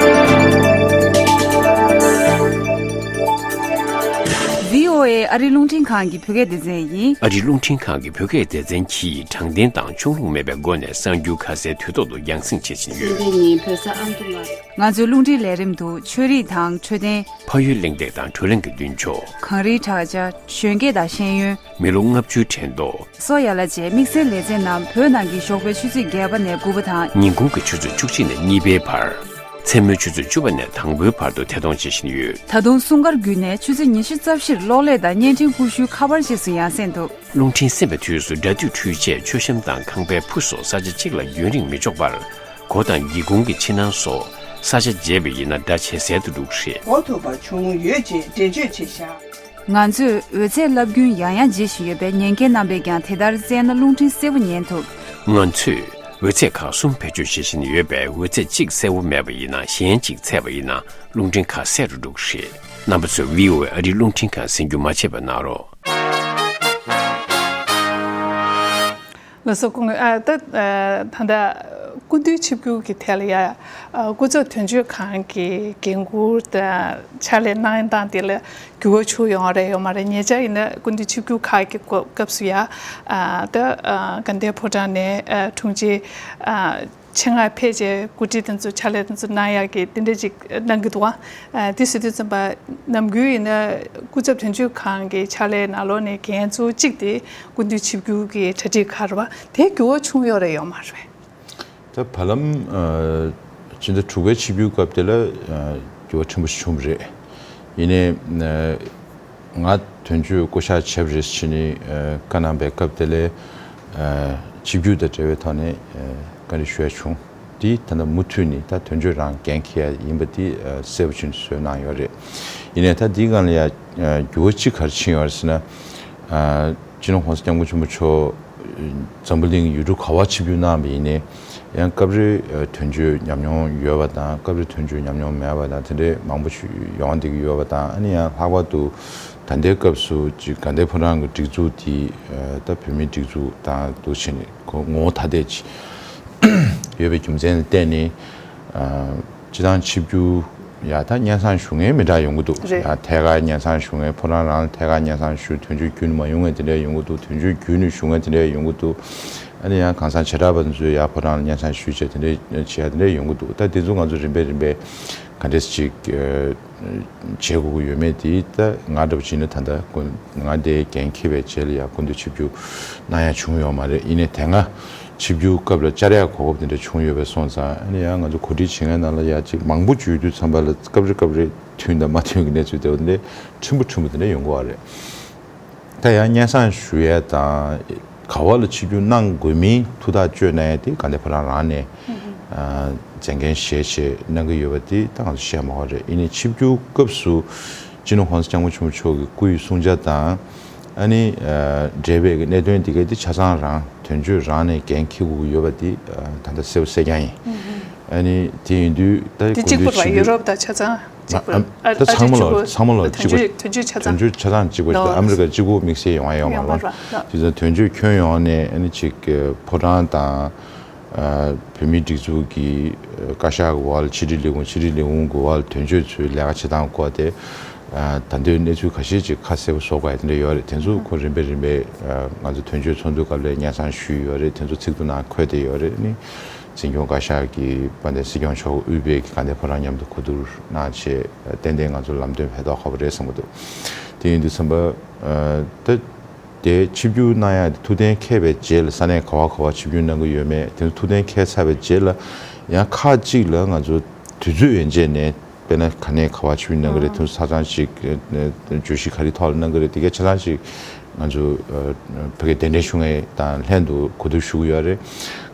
བྷི་ཨོ་ཨེ་ཨ་རིའི་རླུང་འཕྲིན་ཁང་གི་བོད་སྐད་སྡེ་ཚན་ཡིན། ཨ་རིའི་རླུང་འཕྲིན་ཁང་གི་བོད་སྐད་སྡེ་ཚན་གྱིས་དྲང་བདེན་དང་ཕྱོགས་ལྷུང་མེད་པའི་སྒོ་ནས་གསར་འགྱུར་ཁ་གསལ་དུས་ཐོག་ཏུ་རྒྱང་སྲིང་བྱེད་བཞིན་ཡོད། སེམས་པའི་ཉིན་བོད་ས་ཨ་མདོ་ལ། ང་ཚོའི་རླུང་འཕྲིན་ལས་རིམ་དུ་ཆོས་རིག་དང་འཕྲོད་བསྟེན། ཕ་ཡུལ་གླེང་སྟེགས་དང་བགྲོ་གླེང་གི་མདུན་ཅོག། གངས་རིའི་བྲག་ཅ། གཞོན་སྐྱེས་དང་ཤེས་ཡོན། མི་ལོ་ལྔ་བཅུའི་དྲན་ཐོ། སོགས་ཡ་ལ་བཅས་དམིགས་བསལ་ལེ་ཚན་རྣམས་བོད་ནང་གི་ཞོགས་པའི་ཆུ་ཚོད་བརྒྱད་པ་ནས་དགུ་པ་དང་། ཉིན་གུང་གི་ཆུ་ཚོད་བཅུ་གཅིག་ནས་གཉིས་པའི་བར། མཚན་མོའི་ཆུ་ཚོད་བཅུ་པ་ནས་དང་པོའི་བར་དུ་ཐད་གཏོང་བྱེད་བཞིན་ཡོད། ད་དུང་སྲུང་སྐར་བརྒྱུད་ནས་ཆུ་ཚོད་ཉི་ཤུ་རྩ་བཞིར་གློག་ཀླད་དང་བརྙན་འཕྲིན་ཀུ་ཤུའི་ཁ་པར་རྗེས་སུ་ཡང་སེང་འདུག། རླུང་འཕྲིན་གསན་པའི་དུས་སུ་སྒྲ་སྡུད་འཕྲུལ་ཆས་མཆོད་བཤམས་དང་ཁང་པའི་ཕུ་སོགས་ས་ཆ་གཅིག་ལ་རྒྱུན་རིང་མི་འཇོག་པར། སྒོ་དང་སྒེའུ་ཁུང་གི་ཕྱི་ནང་སོགས་ས་ཆ་བརྗེས་པ་ཡིན་ན་སྒྲ་ཇེ་གསལ་དུ་འགྲོ་གི་རེད། གོ་ཐུབ་པ་བྱུང་ཡོད་ཅེས་འགྲེལ་བརྗོད་བྱས་བཞག། ང་ཚོས་འོད་ཚད་རླབས་རྒྱུན་ཡང་ཡང་བརྗེ་བཞིན་ཡོད་པས་ཉན་མཁན་རྣམ་པས་ཀྱང་དེ་ལྟར་བཙལ་ན་རླུང་འཕྲིན་གསལ་པོ་ཉན་ཐུབ། ང་ཚོས་འོད་ཚད་ཁག་གསུམ་བེད་སྤྱོད་བྱེད་བཞིན་ཡོད་པས་འོད་ཚད་གཅིག་གསལ་པོ་མེད་པ་ཡིན་ན་གཞན་གཅིག་ཚད་པ་ཡིན་ན་རླུང་འཕྲིན་ཁ་གསལ་རུ་འགྲོ་གི་རེད། རྣམ་པ་ཚོས་བྷི་ཨོ་ཨེ་ཨ་རིའི་རླུང་འཕྲིན་ཁང་གསན་རྒྱུ་མ་བརྗེད་པ་གནང་རོགས། ལགས་སོ། སྐུ་ངོ་ཨ་ད་ཨ་ད་ལྟ་སྐུ་མདུན་ཆིབས་བསྒྱུར་གྱི་ཐད་ལ་ཡ་ཨ་སྐུ་ཚབ་དོན་གཅོད་ཁང་གི་འགན་འཁུར་དང་ཕྱག་ལས་གནང་སྟངས་དེ་ལ་འགྱུར་བ་བྱུང་ཡོང་རེད་ཡོད་མ་རེད། ཉེ་ཆར་ཡིན་ན་སྐུ་མདུན་ཆིབས་བསྒྱུར་ཁག་གི་སྐབས་སུ་ཡ་ཨ་ད་ཨ་དགའ་ལྡན་ཕོ་བྲང་ནས་ཨ་དྲུང་ཆེ་ཨ་ཆེད་མངགས་ཕེབས་བྱས་གོ་སྒྲིག་དེ་ཚོ་ཕྱག་ལས་དེ་ཚོ་གནང་ཡག་གི་དེ་འདྲ་ཅིག་གནང་གི་འདུག་ཨ། དེ་ཟེར་དུས་ཙམ་པ་ནམ་རྒྱུན་ཡིན་ན་སྐུ་ཚབ་དོན་གཅོད་ཁང་གི་ཕྱག་ལས་ནང་ལོགས་ནས་འགན་གཙོ་བོ་གཅིག་དེ་སྐུ་མདུན་ཆིབས་བསྒྱུར་གྱི་གྲ་སྒྲིག་ཁག་རེད་པ། དེ་འགྱུར་བ་བྱུང་ཡོད་རེད་ཡོད་མ་རེད། ད་བར་ལམ་ཨ་ཕྱི་ཟླ་དྲུག་པའི་ཆིབས་བསྒྱུར་སྐབས་དེ་ལ་ཨ་འགྱུར་བ་ཕྲན་བུ་ཞིག་བྱུང་བ་རེད། ཡིན་ནའི་ཨ་ང་དོན་གཅོད་བསྐོ་གཞག་བྱས་པ་རེད་ཟེར་ནས་ཨ་བཀའ་གནང་པའི་སྐབས་དེ་ལ་ཨ་ཆིབས་བསྒྱུར་དང་འབྲེལ་བའི་ཐོག་ནས་ཨ་བཀའ་འདྲི་ཞུ་ཡ་བྱུང་། དེ་ད་ལྟ་མུ་མཐུད་ནས་ད་དོན་གཅོད་རང་འགན་འཁྱེར་ཡ་ཡིན་པ་དེ་ཨ་གསལ་པོ་ཕྱིན་བཟོས་གནང་ཡོད་རེད། ཡིན་ནའི་ད་འདིའི་སྒང་ལ་ཡ་ཨ་འགྱུར་བ་གཅིག་ག་རེ་ཕྱིན་ཡོད་རེད་ཟེར་ན། ཨ་སྤྱི་ནོར་༸གོང་ས་༸སྐྱབས་མགོན་ཆེན་པོ་མཆོག་འཛམ་བུ་གླིང་ཡུལ་གྲུ་ག་པར་ཆིབས་བསྒྱུར་གནང་བ་ཡིན་ནའི་ཡང་སྐབས་རེ་ཨ་དོན་གཅོད་ཉམས་མྱོང་ཡོད་པ་དང་སྐབས་རེ་དོན་གཅོད་ཉམས་མྱོང་མེད་པ་དང་དེ་འདྲའི་མང་པོ་ཞིག་ཡོང་བསྡད་ཀྱི་ཡོད་པ་དང་ཨ་ནི་ཡང་ལྷག་པར་དུ་ད་ལྟའི་སྐབས་སུ་ཅིག་དགའ་ལྡན་ཕོ་བྲང་གི་སྒྲིག་འཛུགས་དེ་ཨ་ད་བོད་མིའི་སྒྲིག་འཛུགས་དང་འདུ་བྱས་ནས་ཁོ་ངོ་བོ་ཐ་དད་ཅིག་ཡོད་པའི་རྒྱུ་མཚན་ལ་བརྟེན་ནས་ཨ་སྤྱི་བཏང་ཆིབས་བསྒྱུར་ ཡ་ད་སྙན་སེང་ཞུ་མཁན་མི་འདྲ་ཡོང་གི་འདུག་རེད། ཡ་ཐད་ཀར་སྙན་སེང་ཞུ་མཁན་ཕོ་བྲང་རང་ལ་ཐད་ཀར་སྙན་སེང་ཞུ། དོན་གཅོད་བརྒྱུད་ནས་མ་ཡོང་མཁན་དེ་འདྲ་ཡོང་གི་འདུག་དོན་གཅོད་བརྒྱུད་ནས་ཞུ་མཁན་དེ་འདྲ་ཡོང་གི་འདུག་ཨ་ནི་ཡང་གང་ཟག་བྱེ་བྲག་པ་ཚོས་ཡ་ཕོ་བྲང་ལ་སྙན་སེང་ཞུས་བྱས་དེ་འདྲ་བྱེད་ཡ་དེ་འདྲ་ཡོང་གི་འདུག་ད་དེ་ཚོ་ང་ཚོ་རིམ་པས་རིམ་པས་ག་འདྲས་ཅིག་བྱེད་དགོས་ཀྱི་ཡོད་མེད་དེ་ད་ང་འདྲ་པོ་བྱས་ན་ད་ལྟ་ཀུན་ང་དེ་འགན་འཁྱེར་བའི་རྗེས་ལ་ཡང་སྐུ་མདུན་ཆིབས་བསྒྱུར་གནང་ཡ་བྱུང་ཡོད་མ་རེད། ཡིན་ནའི་དེ་སྔ་ཆིབས་བསྒྱུར་སྐབས་ལ་བཅར་ཡ་གོ་སྐབས་དེ་འདྲ་བྱུང་ཡོད་པས་སོང་ཙང་ཨ་ནི་ཡང་ང་ཚོ་གོ་སྒྲིག་བྱེད་མཁན་ནང་ལ་ཡ་ཅིག་མང་པོ་འཇུས་དུས་ཙམ་པ་ལ་སྐབས་རེ་སྐབས་རེ་མཐུན་དང་མ་མཐུན་གྱི་གནས་ཚུལ་དེ་འདྲ་ཕྲན་བུ་ཕྲན་བུ་དེ་འདྲ་ཡོང་གི་ཡོད་རེད། ད་ཡང་སྙན་སེང་ཞུ་ཡས་དང་ག་བ་ལ་ཆིབས་བསྒྱུར་གནང་དགོས་མིན་ཐུགས་ཐག་གཅོད་གནང་ཡས་དེ་དགའ་ལྡན་ཕོ་བྲང་རང་ནས་ཨ་མཛད་འགན་བཞེས་བྱས་གནང་གི་ཡོད་པ་དེ་ད་ང་ཚོ་བཤད་མ་དགོས་རེད། ཡིན་ནའི་ཆིབས་བསྒྱུར་སྐབས་སུ་སྤྱི་ནོར་༸གོང་ས་༸སྐྱབས་མགོན་ཆེན་པོ་མཆོག་གི་སྐུ་ཡི་གསུང་བྱ་དང་ཨ་ནི་ཨ་འབྲེལ་བའི་གནད་དོན་དེ་གའི་དེ་ཆ་ཚང་རང་དོན་གཅོད་རང་ནས་འགན་འཁྱེར་དགོས་ཀྱི་ཡོད་པ་དེ་ཨ་ད་ལྟ་གསལ་པོ་གསལ་རྐྱང་ཡིན། ཨ་ནི་དེ་ཡིན་དུས་ད་དེ་གཅིག་པུ་རེད་པ། ཡུ་རོབ་དང་ཆ་ཚང་གཅིག་པ་ཨ་རེད། ཨ་ད་ཚང་མ་ལ་ཚང་མ་ལ་གཅིག་པ། དོན་གཅོད་ཆ་ཚང་། དོན་གཅོད་ཆ་ཚང་གཅིག་པ་རེད། ཨ་མི་རི་ཀ་གཅིག་པུ་དམིགས་བསལ་ཡོང་ཡ་ཡོད་མ་རེད། དེ་ཚོ་དོན་གཅོད་ཁྱོན་ཡོངས་ནས་ཨ་ནི་ཅིག་ཕོ་བྲང་དང་བོད་མིའི་སྒྲིག་འཛུགས་ཀྱི་བཀའ་ཤག་གི་འོག་ལ་ཕྱི་དྲིལ་ལས་ཁུངས། ཕྱི་དྲིལ་ལས་ཁུངས་ཀྱི་འོག་ལ་དོན་གཅོད་ཚོའི་ལས་ཀ་བྱེད་སྟངས་སྐོར་དེ་ད་ལྟའི་གནས་ཚུལ་ཁ་ཤས་ཅིག་ཁ་གསལ་པོ་བཟོ་དགོས་ཡ་དེ་འདྲ་ཡོད་རེད། དེ་ཚོ་ཁོ་རིམ་པས་རིམ་པས་ང་ཚོ་དོན་གཅོད་ཚོགས་འདུ་སྐབས་ལ་སྙན་སེང་ཞུས་ཡོད་རེད། དེ་ཚོ་ཚིག་ཐོ་ནང་འཁོད་བསྡད་ཡོད་རེད། ཨ་ནི། འཛིན་སྐྱོང་བཀའ་ཤག་གིས་དཔལ་ལྡན་སྲིད་སྐྱོང་མཆོག་དབུས་པའི་གི་དགའ་ལྡན་ཕོ་བྲང་མཉམ་དུ་གོ་བསྡུར་གནང་བྱས་ཏན་ཏན་ང་ཚོ་ལམ་སྟོན་ཕན་ཐོགས་ཁག་པོ་རེད་བསམ་གྱི་འདུག་དེ་ཡིན་དུས་ཙམ་པ་ད་དེ་ཆིབས་བསྒྱུར་གནང་ཡ་དེ་ཐུགས་གཏན་འཁེལ་བའི་རྗེས་ལ་ས་གནས་ག་བ་ག་བ་ཆིབས་བསྒྱུར་གནང་གི་ཡོད་མེད་དེ་ཚོ་ཐུགས་གཏན་འཁེལ་ཚར་བའི་རྗེས་ལ་ཡང་ཁག་ཅིག་ལ་ང་ཚོ་དུས་ཚོད་ཡན་ཆད་ནས། དཔེར་ན་ག་ནས་ག་བ་ཆིབས་བསྒྱུར་གནང་གི་རེད། དེ་ཚོ་ཆ་ཚང་ཞིག་བརྗོད་གཞི་ག་རེ་ཐོག་ལ་གནང་གི་རེད། དེ་གའི་ཆ་ཚང་ཞིག་ང་ཚོ་ཕ་གི་གདན་འདྲེན་ཞུ་མཁན་དང་ལྷན་དུ་གོ་བསྡུར་ཞུ་གི་ཡོད་རེད།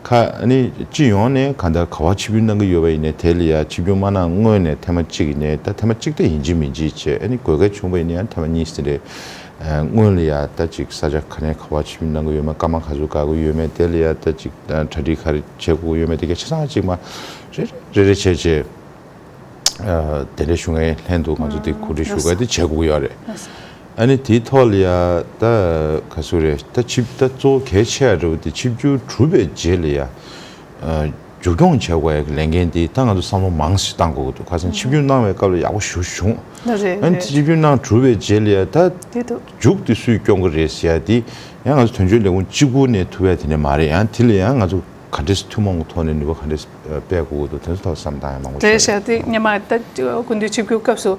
ཁ་ཨ་ནི་སྤྱི་ཡོངས་ནས་གང་ལྟར་ག་བ་ཆིབས་བསྒྱུར་གནང་གི་ཡོད་པ་ཡིན་ནའི་དེ་ལ་ཡ་ཆིབས་བསྒྱུར་མ་གནང་སྔོན་ནས་ཐེངས་མ་གཅིག་ཡིན་ནའི་ད་ཐེངས་མ་གཅིག་ད་ཡིན་གཅིག་མིན་གཅིག་བྱས། ཨ་ནི་དགོས་གལ་བྱུང་བ་ཡིན་ན་ཡང་ཐེངས་མ་གཉིས་ཟིན་རེད། སྔོན་ལ་ཡ་ད་ཅིག་ས་ཆ་ག་ནས་ག་བ་ཆིབས་བསྒྱུར་གནང་གི་ཡོད་མེད། སྐར་མ་ག་ཚོད་བཀག་གི་ཡོད་མེད། དེ་ལ་ཡ་ད་ཅིག་གྲ་སྒྲིག་ག་རེ་བྱེད་དགོས་ཀྱི་ཡོད་མེད། དེ་གའི་ཆ་ཚང་ཅིག་མ་རེ་རེ་རེ་རེ་བྱས་བྱས། དེ་འདྲ་ཞུ་མཁན་ལྷན་དུ་ང་ཚོ་དེ་གོ་སྒྲིག་ཞུ་མཁན་དེ་བྱེད་དགོས་ཀྱི་ཡོད་རེད། ཨ་ནི་དེའི་ཐོག་ལ་ཡ་ད་ག་ཚོད་རེད། ད་ཆིབས་ད་གཙོ་བོ་གལ་ཆེ་ཡ་འདྲ་བོ་དེ་ཆིབས་བསྒྱུར་གྲུབ་པའི་རྗེས་ལ་ཡ་མཇུག་སྐྱོང་བྱེད་དགོས་ཡ་གི་ལས་འགན་དེ་ད་ང་ཚོ་བསམ་བློ་མང་ཞིག་བཏང་དགོས་ཀྱི་འདུག་ཁ་སང་ཆིབས་བསྒྱུར་གནང་བའི་སྐབས་ལ་ཡག་པོ་ཞེ་པོ་བྱུང་། ཨ་ནི་ཆིབས་བསྒྱུར་གནང་གྲུབ་པའི་རྗེས་ལ་ཡ་ད་མཇུག་དེ་སུས་སྐྱོང་གི་རེད་ཟེར་ཡ་དེ་ཡང་ང་ཚོ་དོན་གཅོད་ལས་ཁུངས་གཅིག་པུ་ནས་ཐུབ་ཡ་དེ་འདྲ་མ་རེད། ཡང་དེ་ལ་ཡང་ང་ཚོ་ག་འདྲས་ཐུན་མོང་གི་ཐོག་ནས་ནུས་པ་ག་འདྲས་སྤེལ་དགོས་ཀྱི་འདུག་དེ་ཚོ་ཐོག་བསམ་བཏང་ཡ་མང་པོ་བྱས། རེད་ཤག་དེ་སྔོན་མ་ད་སྐུ་མདུན་ཆིབས་བསྒྱུར་སྐབས་སུ་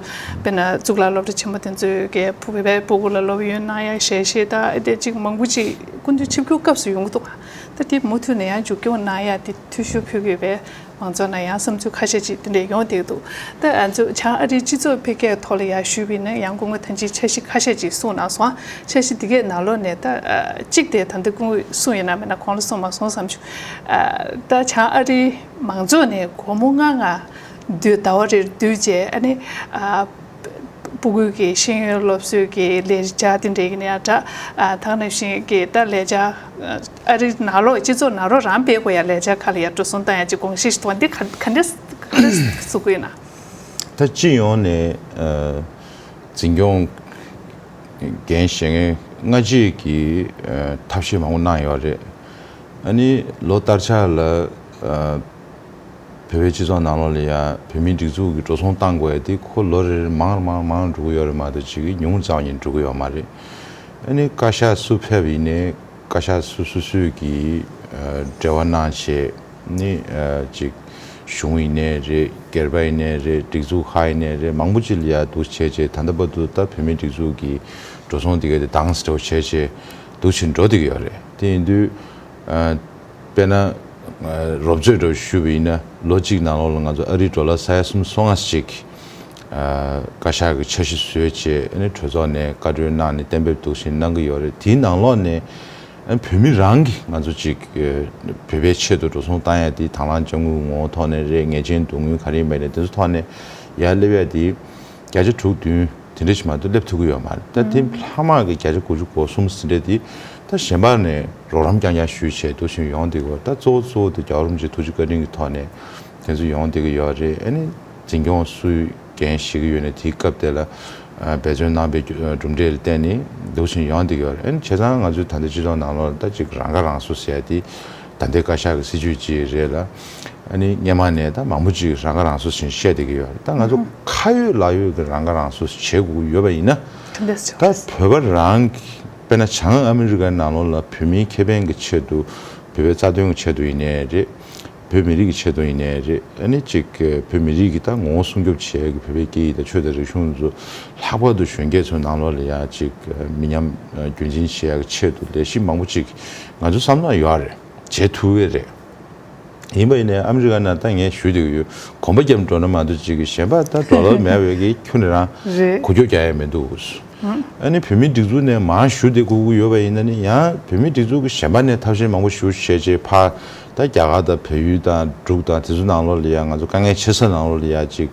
དཔེར་ན་གཙུག་ལག་སློབ་གྲྭ་ཆེན་མོ་དེ་ཚོའི་གི་བོད་པའི་སྤུ་གུ་ལ་སློབ་ཡོན་གནང་ཡ་ཞལ་བཞེས་དང་ཨེ་དེ་ཅིག་མང་པོ་ཅིག་སྐུ་མདུན་ཆིབས་བསྒྱུར་སྐབས་སུ་ཡོང་གི་འདུག་ད་དེ་མུ་མཐུད་ནས་ཡང་མཇུག་སྐྱོང་གནང་ཡ་དེ་འཐུས་ཤོར་ཕུད་ཀྱི་ཡོད་པས་མང་ཚོགས་ནང་ཡང་བསམ་ཚུལ་ཁ་ཤས་ཅིག་དེ་འདྲས་ཡོང་བསྡད་འདུག་ད་ང་ཚོ་བྱང་ཨ་རིའི་སྤྱི་ཚོགས་འཕེལ་རྒྱས་ཐོག་ལ་ཡ་ཞུས་པ་ཡིན་ན་ཡང་སྐུ་ངོ་ཐན་ཅིན་འཆར་གཞི་ཁ་ཤས་ཅིག་གསུངས་གནང་སོང་། འཆར་གཞི་དེ་གའི་ནང་ལོགས་ནས་ད་གཅིག་དེ་ད་ལྟ་སྐུ་ངོས་གསུངས་ཡོད་ན་མེད་ན་གོང་ལ་གསུངས་མ་སོང་བསམ་བྱུང་། ད་བྱང་ཨ་རིའི་མང་ཚོགས་ནས་སྒོར་མོ་ལྔ་ལྔ་བསྡུས་ཟླ་བ་རེར་བསྡུས་བྱས་ཨ་ནི་སྤུ་གུའི་གི་ཤེས་ཡོན་སློབ་གསོའི་གི་ལས་འཆར་དེ་འདྲའི་གི་ནས་ཡང་འདྲ་ད་ག་ནང་བཞིན་གི་ད་ལས་འཆར་ཨ་རིའི་ནང་ལོགས་སྤྱི་ཚོགས་ནང་ལོགས་རང་སྤེལ་དགོས་ཡ་ལས་འཆར་ཁག་ལ་ཡ་འགྲོ་སོང་བཏང་ཡ་ཅིག་དགོངས་བཞེས་ཤིག་གཏོང་འདི་ག་ག་འདྲས་ག་འདྲས་བཟོ་དགོས་ཡོད་ན། ད་སྤྱི་ཡོངས་ནས་འཛིན་སྐྱོང་འགན་བཞེས་མཁན་སྔ་རྗེས་ཀྱི་ཐབས་ཤེས་མང་པོ་གནང་ཡོད་རེད། ཨ་ནི་ལོ་ལྟར་ཆགས་ལ་བོད་པའི་སྤྱི་ཚོགས་ནང་ལོགས་ལ་ཡ་བོད་མིའི་སྒྲིག་འཛུགས་ཀྱི་འགྲོ་སོང་གཏང་དགོས་ཡ་དེ་ཁོ་ལོ་རེར་མང་རུ་མང་རུ་མང་རུ་འགྲོ་གི་ཡོད་རེད་མ་གཏོགས་ཅིག་ཉུང་ཙམ་ཡིན་འགྲོ་གི་ཡོད་མ་རེད། ཨ་ནི་བཀའ་ཤག་སུ་ཕེབས་ཡིན་ནའི་བཀའ་ཤག་སུ་སུ་སུས་ཀྱིས་འབྲེལ་བ་གནང་བྱས་ནི་ཅིག་གཞུང་ཡིན་ནའི་རེད། སྒེར་པ་ཡིན་ནའི་རེད། སྒྲིག་འཛུགས་ཁག་ཡིན་ནའི་རེད། མང་པོ་ཅིག་ལ་ཡ་འདུག་བྱས་བྱས་ད་ལྟ་བར་དུ་ད་བོད་མིའི་སྒྲིག་འཛུགས་ཀྱི་འགྲོ་སོང་དེ་ག་དེ་དྭངས་སིལ་བྱས་བྱས་འདུག་ཕྱིན་འགྲོ་བསྡད་ཀྱི་ཡོད་རེད། དེ་ཡིན་དུས་དཔེར་ན་རོབ་ཚོད་འདྲ་ཞུས་པ་ཡིན་ན་ལོ་གཅིག་ནང་ལོགས་ལ་ང་ཚོ་ཨ་རིའི་ཌོ་ལར་ས་ཡ་སུམ་ཅུ་སོ་ལྔ་ཅིག་བཀའ་ཤག་གི་འཆར་གཞི་བཟོས་བྱས་ཨ་ནི་གྲོས་ཚོགས་ནས་བཀའ་འཁྲོལ་གནང་ནས་གཏན་འབེབས་འདུག་བཞིན་གནང་གི་ཡོད་རེད། དེའི་ནང་ལོགས་ནས་ཨ་ནི་བོད་མི་རང་གིས་ང་ཚོ་ཅིག་བོད་པའི་ཆེད་དུ་འགྲོ་སོང་བཏང་ཡ་དེ་དང་བླངས་དཔྱ་དངུལ་ངོ་བོ་ཐོག་ནས་རེད། ངེས་ཅན་སྡུག་བསྔལ་ག་རེ་ཡིན་པ་ཡིན་ནའི་དེ་ཚོ་ཐོག་ནས་ཡར་སླེབས་ཡ་དེ་བརྒྱ་ཆ་དྲུག་བདུན་དེ་འདྲ་ཞིག་མ་གཏོགས་སླེབས་ཐུབ་ཀྱི་ཡོད་མ་རེད། ད་དེ་ལྷག་མ་གི་བརྒྱ་ཆ་དགུ་བཅུ་གོ་གསུམ་ཟིན་འདྲ་དེ་ད་གཞན་པ་ནས་རོགས་རམ་རྐྱང་རྐྱང་ཞུས་བྱས་འདུག་བཞིན་ཡོང་བསྡད་ཀྱི་ཡོད་རེད། ད་གཙོ་བོ་གཙོ་བོ་དེ་རྒྱལ་བ་རིན་པོ་ཆེ་ཐུགས་རྗེ་བཀའ་དྲིན་གྱི་ཐོག་ནས་དེ་ཚོ་ཡོང་བསྡད་ཀྱི་ཡོད་རེད། ཨ་ནི་འཛིན་སྐྱོང་སུས་འགན་བཞེས་ཀྱི་ཡོད་ན་དེའི་སྐབས་དེ་ལ་འབད་བརྩོན་གནང་བའི་གྲུབ་འབྲས་ལ་བརྟེན་ནས་འདུག་བཞིན་ཡོང་བསྡད་ཀྱི་ཡོད་རེད། ཨ་ནི་བྱས་ཙང་ང་ཚོའི་ད་ལྟ་སྤྱི་ཚོགས་ནང་ལོགས་ལ་ད་ཅིག་རང་ཁ་རང་གསོ་ཟེར་ཡ་དེ་ ད་ལྟའི་བཀའ་ཤག་གི་སྲིད་བྱུས་ཅིག་རེད་ལ། ཨ་ནི་སྔོན་མ་ནས་ད་མང་པོ་ཅིག་རང་ཁ་རང་གསོ་བྱས་བཤད་བསྡད་ཀྱི་ཡོད་རེད། ད་ང་ཚོ་ཁ་ཡོད་ལག་ཡོད་ཀྱི་རང་ཁ་རང་གསོ་བྱེད་དགོས་ཀྱི་ཡོད་པ་ཡིན་ན། ག་འདྲས་བྱེད་ད་དགོས་རེད། བོད་པ་རང་གི་དཔེར་ན་བྱང་ཨ་མི་རི་ཀའི་ནང་ལོགས་ལ་བོད་མིའི་ཁེ་ཕན་གྱི་ཆེད་དུ། བོད་པའི་རྩ་དོན་གྱི་ཆེད་དུ་ཡིན་ནའི་རེད། བོད་མི་རིགས་ཀྱི་ཆེད་དུ་ཡིན་ནའི་རེད། ཨ་ནི་གཅིག་བོད་མི་རིགས་ཀྱི་ད་ངོ་བོ་སྲུང་སྐྱོབ་བྱེད་ཡག་གི་བོད་པའི་སྐད་ཡིག་དང་ཆོས་དང་རིག་གཞུང་ཚོ་ལྷག་པར་དུ་གཞོན་སྐྱེས་ཚོའི་ནང་ལོགས་ལ་ཡ་གཅིག་མི་ཉམས་རྒྱུན་འཛིན་བྱེད་ཡག་གི་ཆེད་དུ་ལས་གཞི་མང་པོ་ཅིག་ང་ཚོ་བསམ་བློ་ཡོད་རེད། བྱེད་ཐུབ་ཀྱི་རེད། ཡིན་པ་ཡིན་ནའི་ཨ་མི་རི་ཀ་ནང་ད་ངས་ཞུ་བསྡད་ཀྱི་ཡོད། གོམ་པ་རྒྱབ་འགྲོ་ན་མ་གཏོགས་ཅིག་གི་གཞན་པ་ད་ཌོ་ལར་མེད་པའི་གི་ཁྱོན་ནས་རང་རེད། གོ་སྐྱོ་རྒྱག་ཡ་མི་འདུག་ཨ་ནི་བོད་མིའི་སྒྲིག་འཛུགས་ནས་མར་ཞུ་བསྡད་དགོས་ཀྱི་ཡོད་པ་ཡིན་ན་ནི་ཡང་བོད་མིའི་སྒྲིག་འཛུགས་ཀྱི་གཞན་པ་ནས་ཐབས་ཤེས་མང་པོ་ཞུ་བྱས་རྗེས་ཕར་ད་རྒྱ་གར་དང་བལ་ཡུལ་དང་འབྲུག་དང་དེ་ཚོ་ནང་ལོགས་ལ་ཡ་ང་ཚོ་དཀའ་ངལ་ཆེ་ས་ནང་ལོགས་ལ་ཡ་ཅིག་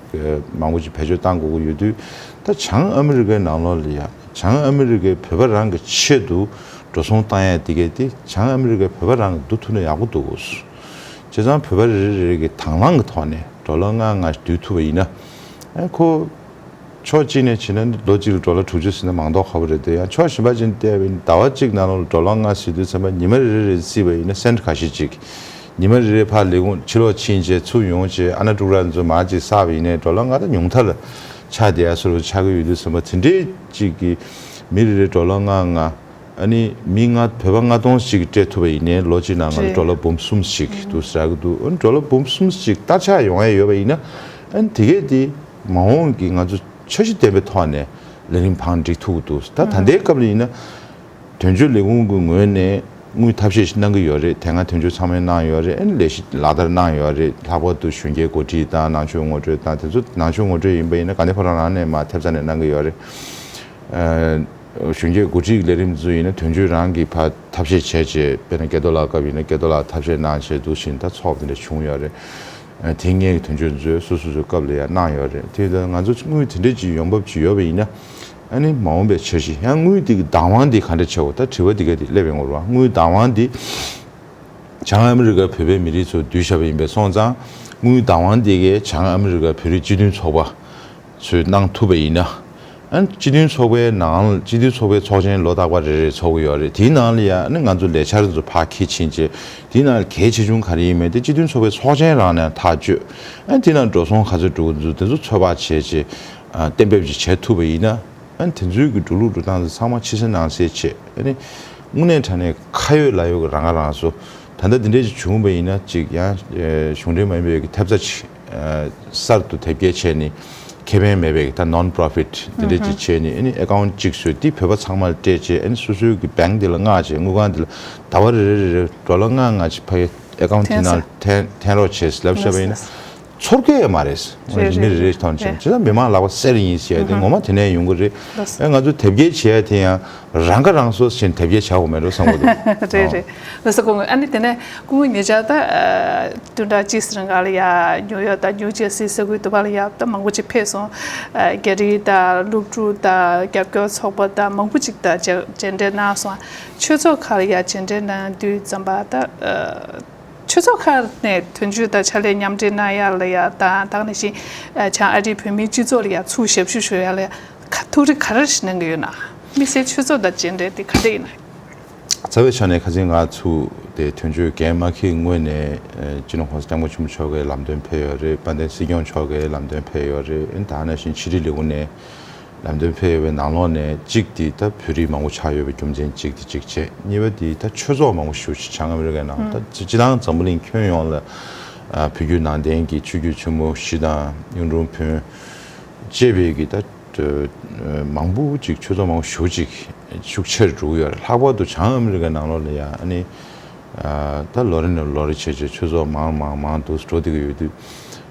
མང་པོ་ཅིག་བེད་སྤྱོད་བཏང་དགོས་ཀྱི་ཡོད་དུས། ད་བྱང་ཨ་མི་རི་ཀའི་ནང་ལོགས་ལ་ཡ་བྱང་ཨ་མི་རི་ཀའི་བོད་པ་རང་གི་ཆེད་དུ་འགྲོ་སོང་བཏང་ཡ་དེ་གས་དེ་བྱང་ཨ་མི་རི་ཀའི་བོད་པ་རང་གི་འདུག་ཐུབ་ན་ཡག་པོ་འདུག་གོ། བྱས་ཙང་བོད་པ་རེ་རེ་རེ་གི་དང་བླངས་ཀྱི་ཐོག་ནས་ཌོ་ལར་ལྔ་ལྔ་བསྡུ་ཐུབ་པ་ཡིན་ན། ཨ་ཁོ་ཕྱོགས་གཅིག་ནས་བྱས་ན་ལོ་གཅིག་ལ་ཌོ་ལར་དྲུག་ཅུ་ཟིན་ན་མང་ཐོག་ཁ་པོ་རེད་དེ། ཡང་ཕྱོགས་གཞན་པ་ཅིག་ནས་བལྟས་པ་ཡིན་ན་ཟླ་བ་གཅིག་ནང་ལོགས་ལ་ཌོ་ལར་ལྔ་ཟིན་དུས་ཙམ་པ་ཉི་མ་རེ་རེ་རེ་བརྩིས་པ་ཡིན་ན་སེན་ཊི་ཁ་ཤས་ཅིག་ཉི་མ་རེ་རེ་ཕར་ལས་ཁུངས་ཕྱི་ལོགས་ཕྱིན་བྱས་ཚུར་ཡོང་བྱས་ཨ་ན་ཀྲུག་ར་ཚོ་མར་ཅིག་བསགས་པ་ཡིན་ནའི་ཌོ་ལར་ལྔ་ད་ཉུང་མཐའ་ལ་ཆགས་བསྡད་ཡ་བཟོ་འདྲ་ཆགས་ཀྱི་ཡོད་དུས་ཙམ་པ་དེ་འདྲའི་ཅིག་གི་མི་རེ་རེ་ཌོ་ལར་ལྔ་ལྔ། ཨ་ནི་མི་ལྔ་བོད་པ་ལྔ་སྟོང་ཞིག་གིས་སྤྲད་ཐུབ་པ་ཡིན་ནའི་ལོ་གཅིག་ནང་ལ་ཌོ་ལར་འབུམ་གསུམ་ཞིག་འདུག་ཟེར་གི་འདུག་ཨ་ནི་ཌོ་ལར་འབུམ་གསུམ་ཞིག་སྟར་ཆགས་ཡོང་ཡ་ཡོད་པ་ཡིན་ན། ཨ་ནི་དེ་གས་དེ་མ་འོངས་ཀྱི་ང་ཚོ་འཆར་གཞི་ལྡན་པའི་ཐོག་ནས་ལས་རིམ་བང་སྒྲིག་ཐུབ་ཀྱི་འདུག་ད་ད་ལྟའི་སྐབས་ལ་ཡིན་ན། དོན་གཅོད་ལས་ཁུངས་ཀྱི་ངོས་ནས་དངུལ་ཐབས་ཤེས་ཤིག་གནང་གི་ཡོད་རེད། དེ་སྔ་དོན་གཅོད་ཚང་མས་གནང་ཡོད་རེད། ཨ་ནི་ལས་གཞི་ལག་བསྟར་གནང་ཡོད་རེད། ལྷག་པར་དུ་གཞོན་སྐྱེས་འགོ་ཁྲིད་དང་ནང་ཆོས་ངོ་སྤྲོད་དང་དེ་ཚོ་ནང་ཆོས་ངོ་སྤྲོད་ཡིན་པ་ཡིན་ན་དགའ་ལྡན་ཕོ་བྲང་རང་ནས་མར་ཐེབས་རྩ་ནས་གནང་གི་ཡོད་རེད། ཨ་གཞོན་སྐྱེས་འགོ་ཁྲིད་ཀྱི་ལས་རིམ་ཚོ་ཡིན་ན་དོན་གཅོད་རང་གིས་ཕར་ཐབས་ཤེས་བྱས་བྱས། དཔེར་ན་སྐལ་རྡོར་ལགས་སྐབས་ཡིན་ན་སྐལ་རྡོར་ལགས་ཐབས་ཤེས་གནང་བྱས་འདུག་བཞིན་ད་ཚོགས་དེ་འདྲ་བྱུང་ཡོད་རེད། ཨ་དེ་སྔའི་དོན་གཅོད་ཚོས་སོ་སོ་སོའི་སྐབས་ལ་ཡང་གནང་ཡོད་རེད། དེ་ཡིན་ཙང་ང་ཚོ་དངུལ་དེ་འདྲ་ཅིག་ཡོང་འབབ་ཅིག་ཡོད་པ་ཡིན་ན། ཨ་ནི་མ་འོངས་པའི་འཆར་གཞི་ཡང་དངུལ་དེ་གི་བདག་དབང་དེ་ག་འདྲ་བྱེད་དགོས། ད་དྲི་བ་དེ་ག་དེ་སླེབས་ཡོང་གི་རེད་བ། དངུལ་བདག་དབང་དེ་བྱང་ཨ་མི་རི་ཀ་བོད་པའི་མི་རིགས་ཚོ་བསྡུས་བཞག་པ་ཡིན་པས་སོང་ཙང་། དངུལ་བདག་དབང་དེ་གས་བྱང་ཨ་མི་རི་ཀ་བོད་རིགས་སྤྱི་མཐུན་ཚོགས་པ་ཚོས་གནང་ཐུབ་པ་ཡིན་ན། ཨ་ནི་སྤྱི་མཐུན་ཚོགས་པའི་ནང་སྤྱི་མཐུན་ཚོགས་པའི་ཚོགས་ཆེན་ལོ་རྟག་པར་རེ་རེ་ཚོགས་ཀྱི་ཡོད་རེད། དེའི་ནང་ལ་ཡང་ཨ་ནི་ང་ཚོ་ལས་འཆར་ཚོ་ཕར་འཁྱེར་ཕྱིན་བྱས། དེའི་ནང་ལ་གལ་ཆེ་ཆུང་ག་རེ་ཡིན་མིན་དེ་སྤྱི་མཐུན་ཚོགས་པའི་ཚོགས་ཆེན་རང་ནས་ཐག་གཅོད། ཨ་ནི་དེའི་ནང་འགྲོ་སོང་ག་ཚོད་འགྲོ་གི་འདུག་དེ་ཚོ་ཚོད་དཔག་བྱས་བྱས། ཨ་གཏན་འབེབས་ཅིག་བྱེད་ཐུབ་པ་ཡིན་ན། ཨ་ནི་དེ་ཚོའི་གི་འགྲོ་ལུགས་འགྲོ་སྟངས་དེ་ཚང་མ་ཕྱི་གསལ་ནང་གསལ་བྱས། ཨ་ནི་དངོས་གནས་དྲང་གནས་ཁ་ཡོད་ལག་ཡོད་ཀྱི་རང་ཁ་རང་གསོ། ད་ལྟ་འདི་འདྲས་ཅིག་བྱུང་བ་ཡིན་ན་ཅིག་ཡང་ཨ་གཞུང་འབྲེལ་མ་ཡིན་པའི་གི་ཐེབས་རྩ་ཅིག་ཨ་གསར་དུ་དེབ་སྐྱེལ་བྱས་ནས་ཁེ་ཕན་མེད་པའི་གི་ད་non profit འདི་འདྲས་ཅིག་བྱས་ནས། ཨ་ནི་ཨེ་ཀའུན་ཊི་གཅིག་བཟོས་ཏེ་བོད་པ་ཚང་མ་ལ་སྤྲད་བྱས། ཨ་ནི་སོ་སོའི་གི་བེང་འདི་ལ་མངགས་བྱས། དངུལ་ཁང་འདི་ལ་ཟླ་བ་རེ་རེ་རེ་རེ་ཌོ་ལར་ལྔ་ལྔ་ཅིག་ཕ་གི་ཨེ་ཀའུན་ཊི་དེ་ནང་འཐེན་འཐེན་རོགས་བྱས་ལབ་བྱས་པ་ཡིན་ན། ཚོར་གི་ཡོད་མ་རེད། རེད། མི་རེ་རེ་ཐོན་ཕྱིན་རེད། བྱས་ཙང་མི་མང་ལག་པ་གསེར་ཡིན་ཟེར་ཡ་དེ་ངོ་མ་དེ་ནས་ཡོང་གི་རེད། ལགས་སོ། ཨེ་ང་ཚོ་དེབ་སྐྱེལ་བྱེད་ཡ་དེ་ཡང་རང་ཁ་རང་གསོ་བྱས་དེབ་སྐྱེལ་བྱ་དགོས་མེད་འགྲོ་བསམ་གི་འདུག་རེད། རེད། ལགས་སོ། སྐུ་ངོ་ཨ་ནི་དེ་ནས་སྐུ་ངོ་ཉེ་ཆར་ད་ཨ་བདུན་ཕྲག་གཅིག་ཙམ་སྔོན་ལ་ཡ་ཉུའུ་ཡོག་དང་ཉུའུ་ཇར་སི་ས་ཁུལ་དུ་བ་ལ་ཡ་ད་མང་པོ་ཅིག་ཕེབས་སོང་། ཨ་རྒྱ་རིགས་དང་སློབ་ཕྲུག་དང་རྒྱབ་སྐྱོར་ཚོགས་པ་དང་མང་པོ་ཅིག་དང་མཇལ་མཇལ་འཕྲད་གནང་སོང་། ཆོས་ཚོགས་ཁག་ལ་ཡ་མཇལ་འཕྲད་གནང་དུས་ཙམ་པ་ད་ཨ། ཆོས་ཚོགས་ཁག་ནས་དོན་གཅོད་དང་ཕྱག་ལས་མཉམ་འབྲེལ་གནང་ཡ་ལ་ཡ་དང་། ད་ག་ནང་བཞིན་ཨ་བྱང་ཨ་རིའི་བོད་མིའི་སྤྱི་ཚོགས་ལ་ཡ་ཚུར་ཞབས་ཞུ་ཞུ་ཡ་ལ་ཡ་ཁ་ཐུགས་རེ་ག་རེ་ཞིག་གནང་གི་ཡོད་ན། དམིགས་བསལ་ཆོས་ཚོགས་དང་མཇལ་འཕྲད་དེ་ག་འདྲ་ཡིན་ན། རྩ་བའི་ཆ་ནས་ཁ་སང་ང་ཚོ་དེ་དོན་གཅོད་འགན་མ་འཁྱེར་སྔོན་ནས་ཨ་སྤྱི་ནོར་༸གོང་ས་༸སྐྱབས་མགོན་ཆེན་པོ་མཆོག་གིས་ལམ་སྟོན་ཕེབས་ཡོད་རེད། དཔལ་ལྡན་སྲིད་སྐྱོང་མཆོག་གིས་ལམ་སྟོན་ཕེབས་ཡོད་རེད། ཨ་ནི་ད་ག་ནང་བཞིན་ཕྱི་དྲིལ་ལས་ཁུངས་ནས། ལམ་སྟོན་ཕེབས་ཡོད་པའི་ནང་ལོགས་ནས་གཅིག་དེ་ད་བོད་རིགས་མང་པོ་ཆགས་ཡོད་པའི་རྒྱུ་མཚན་གཅིག་དེ་གཅིག་བྱས། གཉིས་པ་དེ་ད་ཆོས་ཚོགས་མང་པོ་ཞེ་པོ་ཅིག་བྱང་ཨ་མི་རི་ཀའི་ནང་ད་སྤྱི་སྤྱི་བཏང་འཛམ་བུ་གླིང་ཁྱོན་ཡོངས་ལ་ཨ་བོད་བརྒྱུད་ནང་བསྟན་གྱི་ཆོས་བརྒྱུད་ཆེན་མོ་བཞི་དང་གཡུང་དྲུང་བོན་བཅས་པའི་གི་ད་མང་པོ་ཅིག་ཆོས་ཚོགས་མང་པོ་ཞེ་པོ་ཅིག་ཤུགས་ཆེར་འགྲོ་གི་ཡོད་རེད། ལྷག་པར་དུ་བྱང་ཨ་མི་རི་ཀའི་ནང་ལོགས་ལ་ཡང་ཨ་ནི་ཨ་ད་ལོ་རེ་ནས་ལོ་རེ་བྱས་བྱས་ཆོས་ཚོགས་མང་མང་མང་དུ་འགྲོ་བསྡད་ཀྱི་ཡོད་དུས།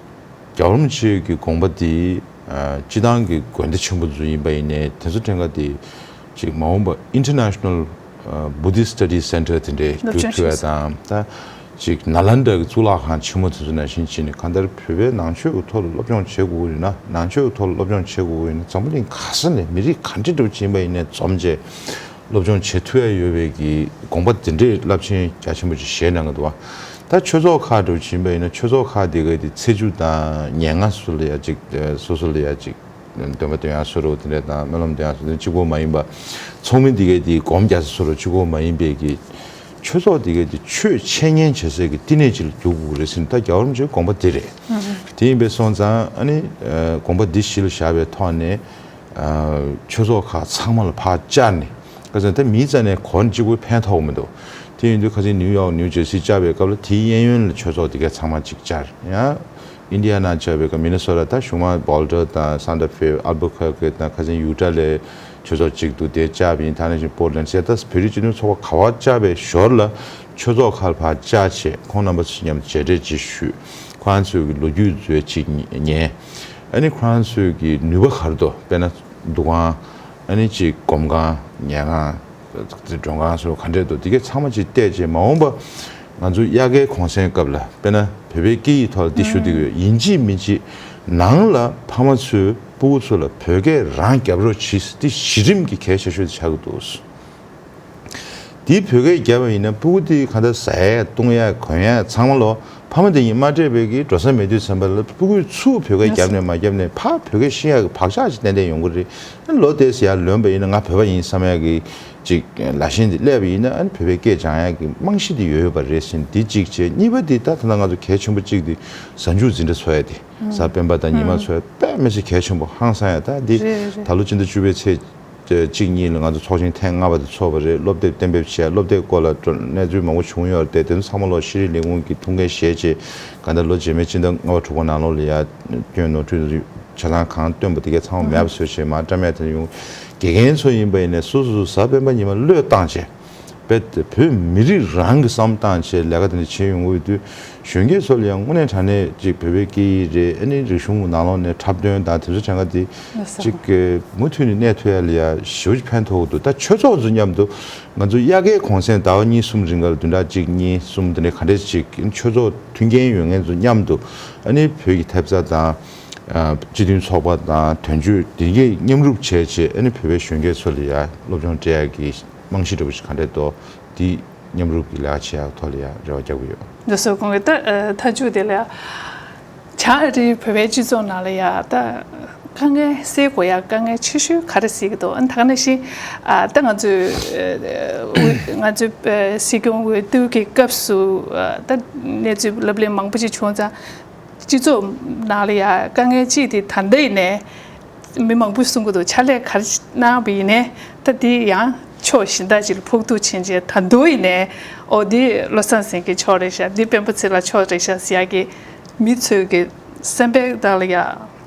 རྒྱལ་བ་རིན་པོ་ཆེ་གི་དགོངས་པ་དེ་ཨ་སྤྱི་བཏང་གི་དགོན་སྡེ་ཆེན་པོ་ཚོ་ཡིན་པ་ཡིན་ནའི་དེ་ཚོ་ཕྲན་ཁ་དེ་ཅིག་མ་འོངས་པ་International ཨ་Buddhist Study Center དེ་འདྲའི་སློབ་སྒྱུར་སྦྱོང་ཐུབ་ཡ་བྱེད་ས་དང་། ད་ཅིག་ནཱ་ལནྡཱ་གི་གཙུག་ལག་ཁང་ཆེན་མོ་དེ་ཚོ་ནང་བཞིན་བྱས་ནས་གང་ལྟར་བོད་པའི་ནང་ཆོས་ཀྱི་ཐོག་ལ་སློབ་སྦྱོང་བྱེད་དགོས་ཀྱི་ཡོད་ན། ནང་ཆོས་ཀྱི་ཐོག་ལ་སློབ་སྦྱོང་བྱེད་དགོས་ཀྱི་ཡོད་ན་འཛམ་བུ་གླིང་ག་ས་ནས་མི་རིགས་ག་འདྲ་འདྲ་བོ་ཅིག་ཡིན་པ་ཡིན་ནའི་འཛོམས་བྱས། སློབ་སྦྱོང་བྱེད་ཐུབ་ཡ་ཡོད་པའི་གི་དགོངས་པ་དེ་འདྲའི་རླབས་ཆེན་རྒྱ་ཆེན་པོ་ཅིག་བཞེས་གནང་གི་འདུག་བ། ད་ཆོས་ཚོགས་ཁག་འདྲ་བོ་ཅིག་ཡིན་པ་ཡིན་ན་ཆོས་ཚོགས་ཁག་དེ་ག་དེ་ཚེས་བཅུ་དང་ཉེར་ལྔ་སོགས་ལ་ཡ་ཅིག་སོ་སོ་ལ་ཡ་ཅིག་འདོན་པ་འདོན་ཡ་བཟོ་འདྲ་བོ་དེ་འདྲ་དང་སྨོན་ལམ་འདོན་ཡ་བཟོ་འདྲ་གཅིག་པོ་མ་ཡིན་པ། ཚོགས་མི་དེ་ག་དེ་སྒོམ་རྒྱག་ས་བཟོ་འདྲ་གཅིག་པོ་མ་ཡིན་པའི་གི་ ཆོས་ཚོགས་དེ་གའི་དེ་ཆོས་འཆད་ཉན་བྱེད་སའི་གི་བསྟི་གནས་ཅིག་ལ་འགྱུར་དགོས་རེད་ཟེར་ནས་ད་རྒྱལ་བ་རིན་པོ་ཆེའི་དགོངས་པ་དེ་རེད། དེ་ཡིན་པས་སོང་ཙང་ཨ་ནི་དགོངས་པ་འདི་གཞི་ལ་བཞག་པའི་ཐོག་ནས། ཆོས་ཚོགས་ཁག་ཚང་མ་ལ་ཕར་བཅར་ནས། ཁ་སང་ད་མིའི་རྩ་ནས་གོ་གཅིག་པུ་ཕན་ཐོགས་མི་འདུག་དེ་ཡིན་དུས་ཁ་སང་ནིའུ་ཡོག་ནིའུ་ཇར་སི་བཅར་བའི་སྐབས་ལ་དེའི་གཡས་གཡོན་ལ་ཆོས་ཚོགས་དེ་གའི་ཚང་མ་གཅིག་བཅར། ཡང་ཨིན་ཌི་ཡ་ན་བཅར་བའི་སྐབས་མི་ནི་སོ་ཊ་ད་གཞུག་མ་བྷོལ་ཌར་དང་སན་ཊ་ཕེ་ཨལ་བུ་ཁར་ཀེ་དང་ཁ་སང་ཡུ་ཊ་ལ་ཆོས་ཚོགས་གཅིག་འདུག་དེ་བཅར་བ་ཡིན། ད་ནང་བཞིན་པོར་ཊ་ལེན་ཌ་ཟེར། ད་བོད་རིགས་སྤྱི་མཐུན་ཚོགས་པ་ག་བ་བཅར་བའི་ཞོར་ལ་ཆོས་ཚོགས་ཁག་ལ་ཕར་བཅར་བྱས་ཁོང་རྣམ་པ་ཚོ་མཉམ་དུ་མཇལ་འཕྲད་ཅིག་ཞུས། ཁོ་རང་ཚོའི་གི་ལོ་རྒྱུས་མཛོད་ཅིག་ཉན། ཨ་ནི་ཁོ་རང་ཚོའི་གི་ནུས་པ་ག་རེ་འདུག་དཔེར་ན། འདུ་ཁང་། ཨ་ནི་གཅིག་སྒོམ་ཁང་། ཉལ་ཁང་། མགྲོན་ཁང་སོགས་ག་འདྲས་འདུག་དེ་གའི་ཚང་མ་གཅིག་བལྟས་རྗེས་མ་འོངས་པ་ང་ཚོ་དབྱར་ཁའི་གུང་སེང་སྐབས་ལ་དཔེར་ན་བོད་པའི་སྐད་ཡིག་ཐོག་ལ་འདི་ཞུ་བསྡད་ཀྱི་ཡོད། ཡིན་གཅིག་མིན་གཅིག་ནང་ལ་ཕ་མ་ཚོས་སྤུ་གུ་ཚོ་ལ་བོད་སྐད་རང་རྒྱབ་རོགས་གྱིས། འདི་གཞི་རིམ་གྱི་གལ་ཆེ་ཤོས་དེ་ཆགས་ཀྱི་འདུག་དེའི་བོད་སྐད་བརྒྱབ་པ་ཡིན་ན་སྤུ་གུ་དེ་ག་འདྲ་ཟ་ཡ་བཏུང་ཡ་གོན་ཡ་ཚང་མ་ལོ་ཕ་མ་དེ་གཉིས་མ་སྤྲད་པའི་གི་འགྲོ་ས་མེད་དུས་ཙམ་པ་ལ་སྤུ་གུས་ཚུར་བོད་སྐད་བརྒྱབ་ནས་མ་བརྒྱབ་ནས་ཕར་བོད་སྐད་ཤེས་ཡག་གི་བག་ཆགས་ཅིག་ཏན་ཏན་ཡོང་གི་རེད། ཨ་ནི་ལོ་ཏོག་ཙམ་ཡར་ལོན་པ་ཡིན་ན་ང་བོད་པ་ཡིན་བསམ་ཡག་གི་ཅིག་ལ་ཞེན་དེ་སླེབས་པ་ཡིན་ན་ཨ་ནི་བོད་པའི་སྐད་སྦྱང་ཡག་གི་རྨང་གཞི་དེ་ཡོད་ཡོད་པ་རེད་ཟེར་འདི་གཅིག་བྱས། གཉིས་པ་དེ་ད་ད་ལྟ་ང་ཚོ་གལ་ཆེན་པོ་གཅིག་དེ་གཟའ་མཇུག་འཛིན་གྲྭ་འཚོགས་ཡ་དེ། གཟའ་སྤེན་པ་དང་ཉི་མ་འཚོགས་ཡ་དཔེ་མི་སྲིད་གལ་ཆེན་པོ་ཧང་སང་ཡ། ད་འདི་རེད་རེད། ད་ལོ་སྤྱི་ཟླ་བཅུ་པའི་ཚེས། གཅིག་གཉིས་ལ་ང་ཚོ་ཚོགས་ཆེན་ཐེངས་ལྔ་པ་དེ་ཚོགས་པ་རེད། སློབ་དེབ་གཏན་འབེབས་བྱས། སློབ་དེབ་སྐོར་ལ་གནས་ཚུལ་མང་པོ་བྱུང་ཡོད་རེད། དེ་ཚོ་ཚང་མ་ལོ་ཤེས་རིག་ལས་ཁུངས་ཀྱི་ཐུགས་འགན་བཞེས་བྱས་གང་ལྟར་ལོ་རྗེས་མའི་སྤྱི་ཟླ་ལྔ་པ་དྲུག་པ་ནང་ལོགས་ལ་ཡ་སྐྱོན་ནོར་འཁྲུལ་ཆ་ཚང་གང་བཏོན་པ་དེ་གས་ཚང་མ་མེད་པ་བཟོས་བྱས་མར་བཀྲམ་ཡ་དེ་ཡོང་། དགེ་རྒན་ཚོ་ཡིན་པ་ཡིན་ནའི་སོ་སོ་སོ་གཟའ་སྤེན་པ་ཉི་མ་བློས་བཏང་བྱས། རྦད་དེ་བོད་མི་རིགས་རང་གི་བསམ་བཏང་བྱས་ལས་ཀ་དེ་འདྲ་བྱེད་ཡོང་གི་ཡོད་དུས་གཞོན་སྐྱེས་ཚོ་ལ་ཡང་དངོས་གནས་དྲང་གནས་ཅིག་བོད་པའི་སྐད་ཡིག་རེད། ཨ་ནི་རིག་གཞུང་གི་ནང་ལོགས་ནས་འཁྲབ་སྟོན་དང་དེ་ཚོ་བྱེད་ག་དེ་ལགས་སོ། ཅིག་གི་མུ་མཐུད་ནས་གནས་ཐུབ་ཡ་ལ་ཡ་ཞེ་པོ་ཅིག་ཕན་ཐོགས་ཀྱི་འདུག་ད་ཆོས་ཚོགས་ཚོ་མཉམ་དུ་ང་ཚོ་དབྱར་ཁའི་གུང་སེང་ཟླ་བ་གཉིས་གསུམ་རིང་ག་ལ་བདུན་ཕྲག་གཅིག་གཉིས་གསུམ་དེ་འདྲའི་ག་འདྲས་ཅིག་ཆོས་ཚོགས་མཐུན་རྐྱེན་ཡོད་མཁན་ཚོ་མཉམ་དུ་ཨ་ནི་བོད་ཀྱི་ཐེབས་རྩ་དང་སྤྱི་མཐུན་ཚོགས་པ་དང་དོན་གཅོད་དེ་གས་མཉམ་རུབ་བྱས་བྱས་ཨ་ནི་བོད་པའི་གཞོན་སྐྱེས་ཚོ་ལ་ཡ་སློབ་སྦྱོང་སྤྲད་ཡ་གི་རྨང་གཞི་འདྲ་པོ་ཞིག་ག་འདྲས་འདུག་དེ་མཉམ་རུབ་ཀྱི་ལས་ཀ་བྱེད་ཡག་ཐོག་ལ་ཡང་རེ་བ་རྒྱག་གི་ཡོད། ལགས་སོ། ཁོང་གིས་ད་ཨ་མཐའ་མཇུག་དེ་ལ་ཡང་བྱང་ཨ་རིའི་བོད་པའི་སྤྱི་ཚོགས་ནང་ལ་ཡང་ད་དཀའ་ངལ་སེལ་དགོས་ཡག་དཀའ་ངལ་ཆེ་ཤོས་ག་རེ་སེལ་གྱི་འདུག་ཨ་ནི་ད་ག་ནང་བཞིན་ཨ་ད་ང་ཚོའི་ཨ་ང་ཚོའི་ཨ་སྲིད་སྐྱོང་འོས་བསྡུ་གི་སྐབས་སུ་ཨ་ད་གནས་ཚུལ་ལབ་གླེང་མང་པོ་ཅིག་བྱུང་ཙང་། སྤྱི་ཚོགས་ནང་ལ་ཡ་དཀའ་ངལ་གཅིག་དེ་ད་ལྟ་ཡིན་ནའི་མི་མང་པོས་གསུང་གི་འདུག་ཕྱག་ལས་ག་རེ་གནང་བ་ཡིན་ནའི་ད་དེ་ཡང་ཕྱོགས་གཞན་དག་ཅིག་ལ་ཕོག་ཐུག་ཕྱིན་རྗེས་ད་དུང་ཡིན་ནའི་ཨོ་འདི་བློ་བཟང་སེང་གེ་མཆོག་རེད་ཤག་འདི་སྤེན་པ་ཚེ་ལགས་མཆོག་རེད་ཤག་ཟེར་ཡག་གི་མི་ཚོའི་གི་སེམས་པའི་ནང་ལ་ཡ་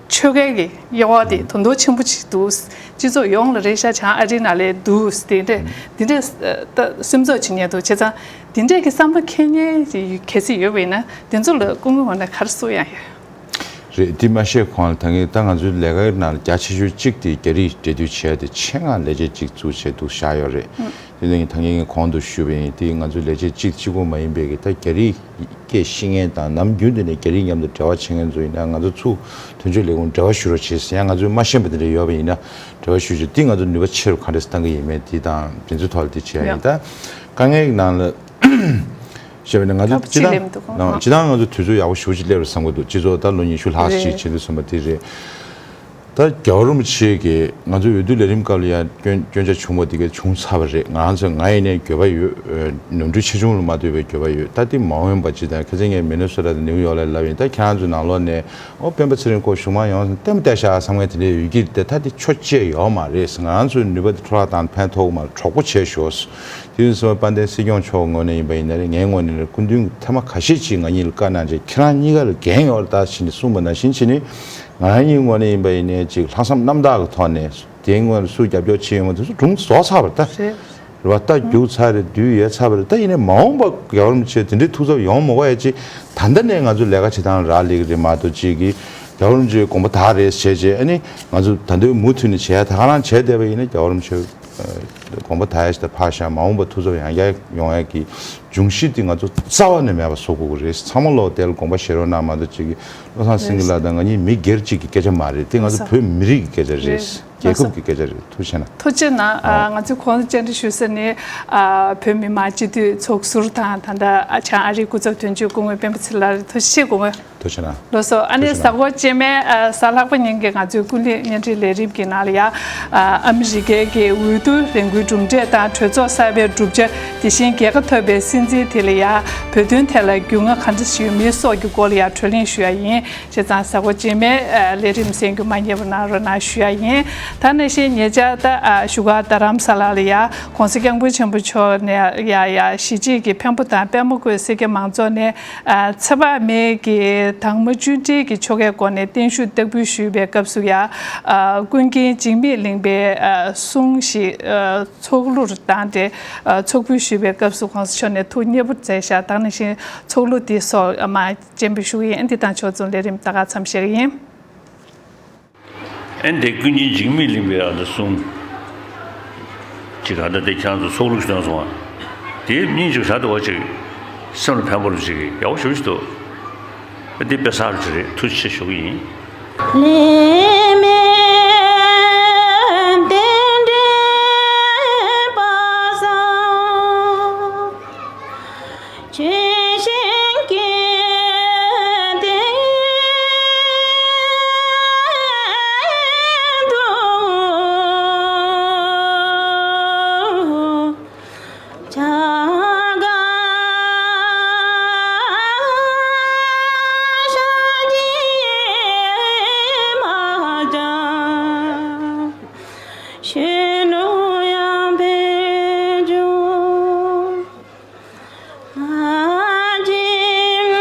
ཆོལ་ཁའི་གི་དབྱེ་བ་དེ་དོན་དོ་ཆེན་པོ་ཅིག་འདུག་སྤྱི་ཚོགས་ཡོངས་ལ་རེད་ཤག་བྱང་ཨ་རིའི་ནང་ལ་འདུག་དེ་འདྲས་དེ་འདྲས་ད་སེམས་ཚོར་བྱེད་མཁན་འདུག་བྱས་ཙང་། དེ་འདྲས་ཀྱི་བསམ་བློ་འཁྱེར་མཁན་གལ་སྲིད་ཡོད་པ་ཡིན་ན་དེ་ཚོ་ལ་སྐུ་ངོ་ངོས་ནས་ག་རེ་གསུང་ཡག་ཡོད། རེད། དེ་མ་བཤད་གོང་ལ་ད་ངས་ད་ང་ཚོའི་ལས་ཀའི་ནང་ལ་རྒྱ་ཆེ་ཤོས་གཅིག་དེ་རྒྱ་རིགས་འབྲེལ་མཐུད་བྱས་ཏེ་ཆེད་མངགས་ལས་བྱེད་གཅིག་བཙུགས་བྱས་འདུག་བཞག་ཡོད་རེད། དེ་ནས་ད་ངས་ངས་གོང་དུ་ཞུས་པ་ཡིན། དེ་ང་ཚོའི་ལས་བྱེད་གཅིག་གཅིག་པོ་མ་ཡིན་པའི་གི་ད་རྒྱ་རིགས་སྐད་ཤེས་མཁན་དང་ནམ་རྒྱུན་དུ་ནས་རྒྱ་རིགས་མཉམ་དུ་འབྲེལ་བ་བྱེད་མཁན་ཚོ་ཡིན་ན་ང་ཚོ་ཚུར་དོན་གཅོད་ལས་ཁུངས་འབྲེལ་བ་ཞུ་རོགས་བྱེད་ཟེར། ཡང་ང་ཚོས་མ་ཤེས་པ་དེ་འདྲ་ཡོད་པ་ཡིན་ན་འབྲེལ་བ་ཞུ་རྒྱུ་དེ་ང་ཚོ་ནུས་པ་ཆེ་རུ་ག་འདྲས་གཏང་གི་ཡིན་མེད་དེ་དང་དེ་ཚོའི་ཐོག་ལ་དེ་བྱེད་ཡ་ཡིན། ད་དཀའ་ངལ་གྱི་ནང་ལ། ཞེས་པ་ནི་ང་ཚོ་སྐབས་གཅིག་སྤྱི་བཏང་ལས་མི་འདུག་ནང་སྤྱི་བཏང་ང་ཚོ་དུས་ཚོད་ཡག་པོ་ཞེ་པོ་ཅིག་སླེབས་རེད་བསམ་གྱི་འདུག་སྤྱི་ཚོགས་ད་ལོ་ཉི་ཤུ་ལྷག་ཅིག་རེད། བྱེད་འདུག་བསམ་པ་དེ་རེད། ད་རྒྱལ་བ་རིན་པོ་ཆེ་གིས་ང་ཚོའི་འོས་བསྡུ་ལས་རིམ་སྐབས་ལ་ཡང་སྐྱོན་སྐྱོན་ཆ་བྱུང་བ་དེ་གས་བྱུང་ཚར་བ་རེད། ང་རང་ཚོ་ང་ཡིན་ནའི་འགྱོད་པ་ཡོད། ནོར་འཁྲུལ་ཆེ་ཆུང་ལ་མ་ལྟོས་པའི་འགྱོད་པ་ཡོད། ད་དེ་མ་འོངས་པ་ཅིག་དང་ཁ་སང་ངས་མི་ནི་སོ་ཊ་དང་ནིའུ་ཡོག་ལ་ལབ་ཡིན། ད་ཁྱེད་རང་ཚོའི་ནང་ལོགས་ནས་ཨོ་སྤེན་པ་ཚེ་རིང་ཁོ་གཞུག་མ་ཡོང་ལྟད་མོ་བལྟས་ཤག་བསམ་མཁན་དེ་འདྲ་ཡོད་ཀྱི་རེད། ད་དེ་ཆོ་བཅས་ཡོད་མ་རེད། ང་རང་ཚོའི་ནུས་པ་དེ་འཕྲོ་བརླག་བཏང་ཕན་ཐོགས་མ་རེད། གྲོགས་པོ་བྱས་ཤོག་དེ་ཡིན་སོང་དཔལ་ལྡན་སྲིད་སྐྱོང་མཆོག་ངོས་ནས་ཡིན་པ་ཡིན་ན་རེད། ངའི་ངོས་ནས་རེད། སྐུ་མདུན་གྱིས་ཐེངས་མ་ཁ་ཤས་ཅིག་ང་གཉིས་ལ་བཀའ་གནང་རྗེས་ཁྱེད་རང་གཉིས་ཀ་ལ་འགན་ཡོད་རེད་ད་ཕྱིན་ནས་གསུངས་པ་ནང་བཞིན་བྱས་ནས་ང་གཉིས་ངོས་ནས་ཡིན་པ་ཡིན་ནའི་ཅིག་ལྷག་བསམ་རྣམ་དག་གི་ཐོག་ནས་དེའི་སྔོན་ལ་སུ་རྒྱབ་སྐྱོར་བྱེད་ཡོང་བ་དེ་ཚོ་སྒྲུང་རྫོགས་ཚར་བ་རེད་ད། རེད་བ། ད་རྒྱུགས་ཚར་རེད། དུས་ཡལ་ཚར་བ་རེད། ད་ཡིན་ནའི་མ་འོངས་པ་རྒྱལ་བ་རིན་པོ་ཆེ་དེ་འདྲའི་ཐུགས་འཚབ་ཡོང་མ་དགོས་ཡ་ཅིག་ད་ལྟ་ནས་ང་ཚོ་ལས་ཀ་བྱེད་སྟངས་རག་ལས་ཀྱི་རེད་མ་གཏོགས་ཅིག་གིས་རྒྱལ་བ་རིན་པོ་ཆེའི་དགོངས་པ་དག་རེད་བྱས་རྗེས་ཨ་ནི་ང་ཚོ་ད་དུང་མུ་མཐུད་ནས་བྱས་ཡ་ད་ག་རང་བྱས་བསྡད་པ་ཡིན་ན་རྒྱལ་བ་རིན་པོ་ཆེ། དགོངས་པ་དག་ཡ་ཞིག་དང་ཕར་བཞག་མ་འོངས་པ་ཐུགས་འཚབ་ཡང་བསྐྱར་ཡོང་ཡ་གི་འབྱུང་གཞི་དེ་ང་ཚོ་རྩ་བ་ནས་མེད་པ་བཟོ་དགོས་ཀྱི་རེད། ཚང་མ་ལོག་དེ་ལ་དགོངས་པ་བཞེས་རོགས་གནང་མ་གཏོགས་ཅིག་གིས་བློ་བཟང་སེང་གེ་ལགས་དང་ང་གཉིས་མི་སྒེར་གཅིག་གི་སྐད་ཆ་མ་རེད། དེ་ང་ཚོ་བོད་མི་རིགས་ཀྱི་སྐད་ཆ་རེད། རྒྱལ་ཁབ་ཀྱི་སྐད་ཆ་རེད། ཐུགས་རྗེ་གནང་། ཐུགས་རྗེ་གནང་། ང་ཚོས་གོང་དུ་བཅར་འདྲི་ཞུ་ས་ནི་བོད་མི་མང་སྤྱི་འཐུས་ཚོགས་ཟུར་དང་ད་ལྟ་བྱང་ཨ་རིའི་སྐུ་ཚབ་དོན་གཅོད་སྐུ་ངོ་སྤེན་པ་ཚེ་ལགས་རེད། ཐུགས་རྗེ་ཆེ་སྐུ་ངོ། ཐུགས་རྗེ་གནང་། ལགས་སོ། ཨ་ནི་ཐུགས་རྗེ་གནང་། གཟའ་འཁོར་རྗེས་མའི་ཨ་གཟའ་ལྷག་པ་ཉིན་གྱི་ང་ཚོའི་ཀུན་གླེང་བརྙན་འཕྲིན་ལས་རིམ་གྱི་ནང་ལ་ཡ་ཨ་ཨ་མི་རི་ཀའི་གི་འོས་བསྡུ་རེ་སྐུལ་ གྲུབ་འབྲས་དང་གྲོས་ཚོགས་གསར་པའི་གྲུབ་ཆ། དེ་བཞིན་རྒྱལ་ཁ་ཐོབ་པའི་སྲིད་འཛིན་དེ་ལ་ཡང་བོད་དོན་ཐད་ལ་རྒྱུས་མངའ་ག་འདྲ་ཞིག་ཡོད་མིན་སོགས་ཀྱི་སྐོར་ལ་ཡང་གྲོས་གླེང་ཞུ་ཡ་ཡིན། བྱས་ཙང་གཟའ་འཁོར་རྗེས་མའི་ཨ་ལས་རིམ་གསན་རྒྱུ་མ་བསྙེལ་བ་གནང་རོགས་གནང་ཞུ་ཡ་ཡིན། ད་ནང་བཞིན་ཉེ་ཆར་ད་ཨ་བཞུགས་སྒར་རྡ་རམ་ས་ལ་ལ་ཡ་༸གོང་ས་༸སྐྱབས་མགོན་ཆེན་པོ་མཆོག་ནས་ཡ་ཡ་གཞིས་བྱེས་ཀྱི་འཕན་པོ་དང་པད་མ་བཀོད་སེར་སྐྱ་མང་ཚོགས་ནས་ཨ་ཚེ་དཔག་མེད་ཀྱི་དྭངས་མ་བཅུད་འདྲེས་ཀྱི་ཆོ་གའི་སྒོ་ནས་བརྟན་བཞུགས་བསྟར་འབུལ་ཞུས་པའི་སྐབས་སུ་ཡ་ཨ་ཀུན་མཁྱེན་འཇིགས་མེད་གླིང་པའི་ཨ་གསུང་ཞིག་ཨ་ཚོགས་གླུར་བཏང་སྟེ་ཨ་ཚོགས་ཕུལ་ཞུས་པའི་སྐབས་སུ་༸གོང་ས་མཆོག་ནས་ཐུགས་མཉེས་པོ་མཛད་བཞག་ད་ནང་བཞིན་ཚོགས་གླུ་འདི་སོགས་མར་སྤྱན་འབུལ་ཞུ་གི་ཡིན། འདི་དང་ཕྱོགས་མཚུངས་ལས་རིམ་ད་ག་མཚམས་བཞག་གི་ཡིན། ཨེ་འདི་ཀུན་མཁྱེན་འཇིགས་མེད་གླིང་པའི་ཨ་ད་གསུང་ཅིག་ཨ་ད་དེ་ཁྱེད་རང་ཚོ་ཚོགས་གླུ་ཞིག་བཏོན་སོང་བ། དེ་སྙིང་ཅིག་ཧྲ་དུ་བ་ཅིག་སེམས་ལ་ཕན་པོ་ལ་ཅིག་ཡག་པོ་ཞེ་པོ་ཞིག་འདུག་ཨ་འདི་དཔེ་གསར་ཅིག་རེད། ཐུགས་རྗེ་ཆེ་ཞུ་གི་ཡིན། ལས་མེད་རྟེན་འབྲེལ་པ་སངས། ཆོས་བཞིན་སྐྱེས་ཏེ་འདུག །བྱ་དགའ་ཤ་གཅིག་མ་སྦྱངས། གཞོན་ནུ་ཡང་བེད་སྤྱོད། ཨ་ཅེ་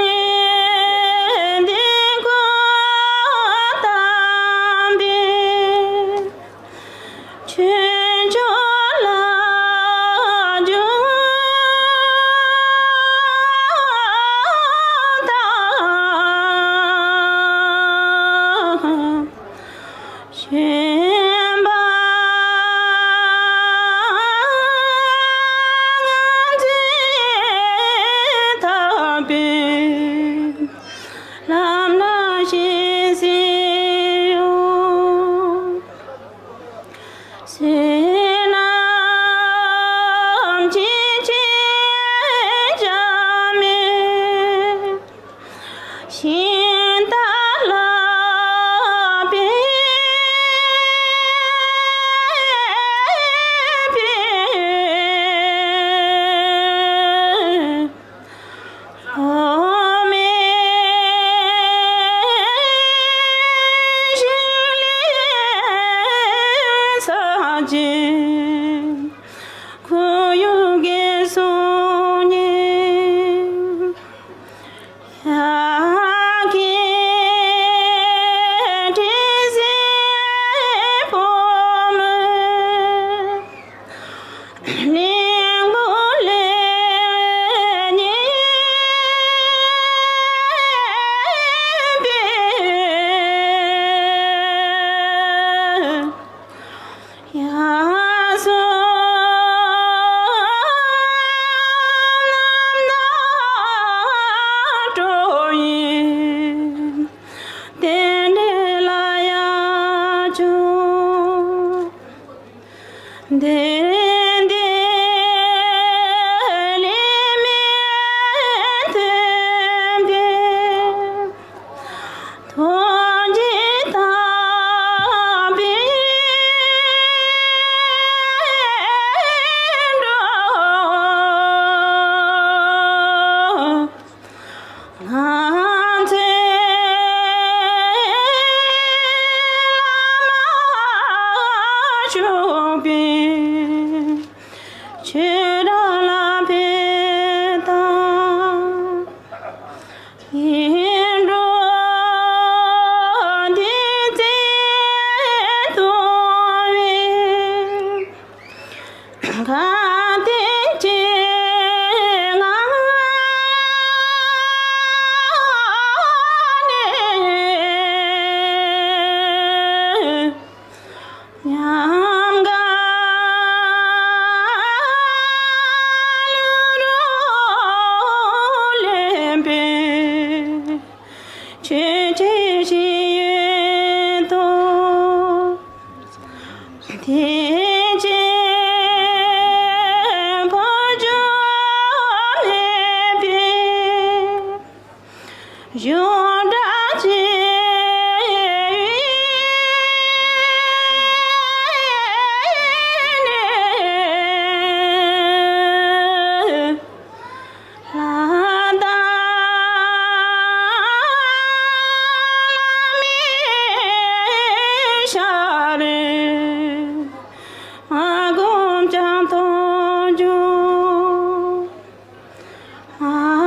ཨ།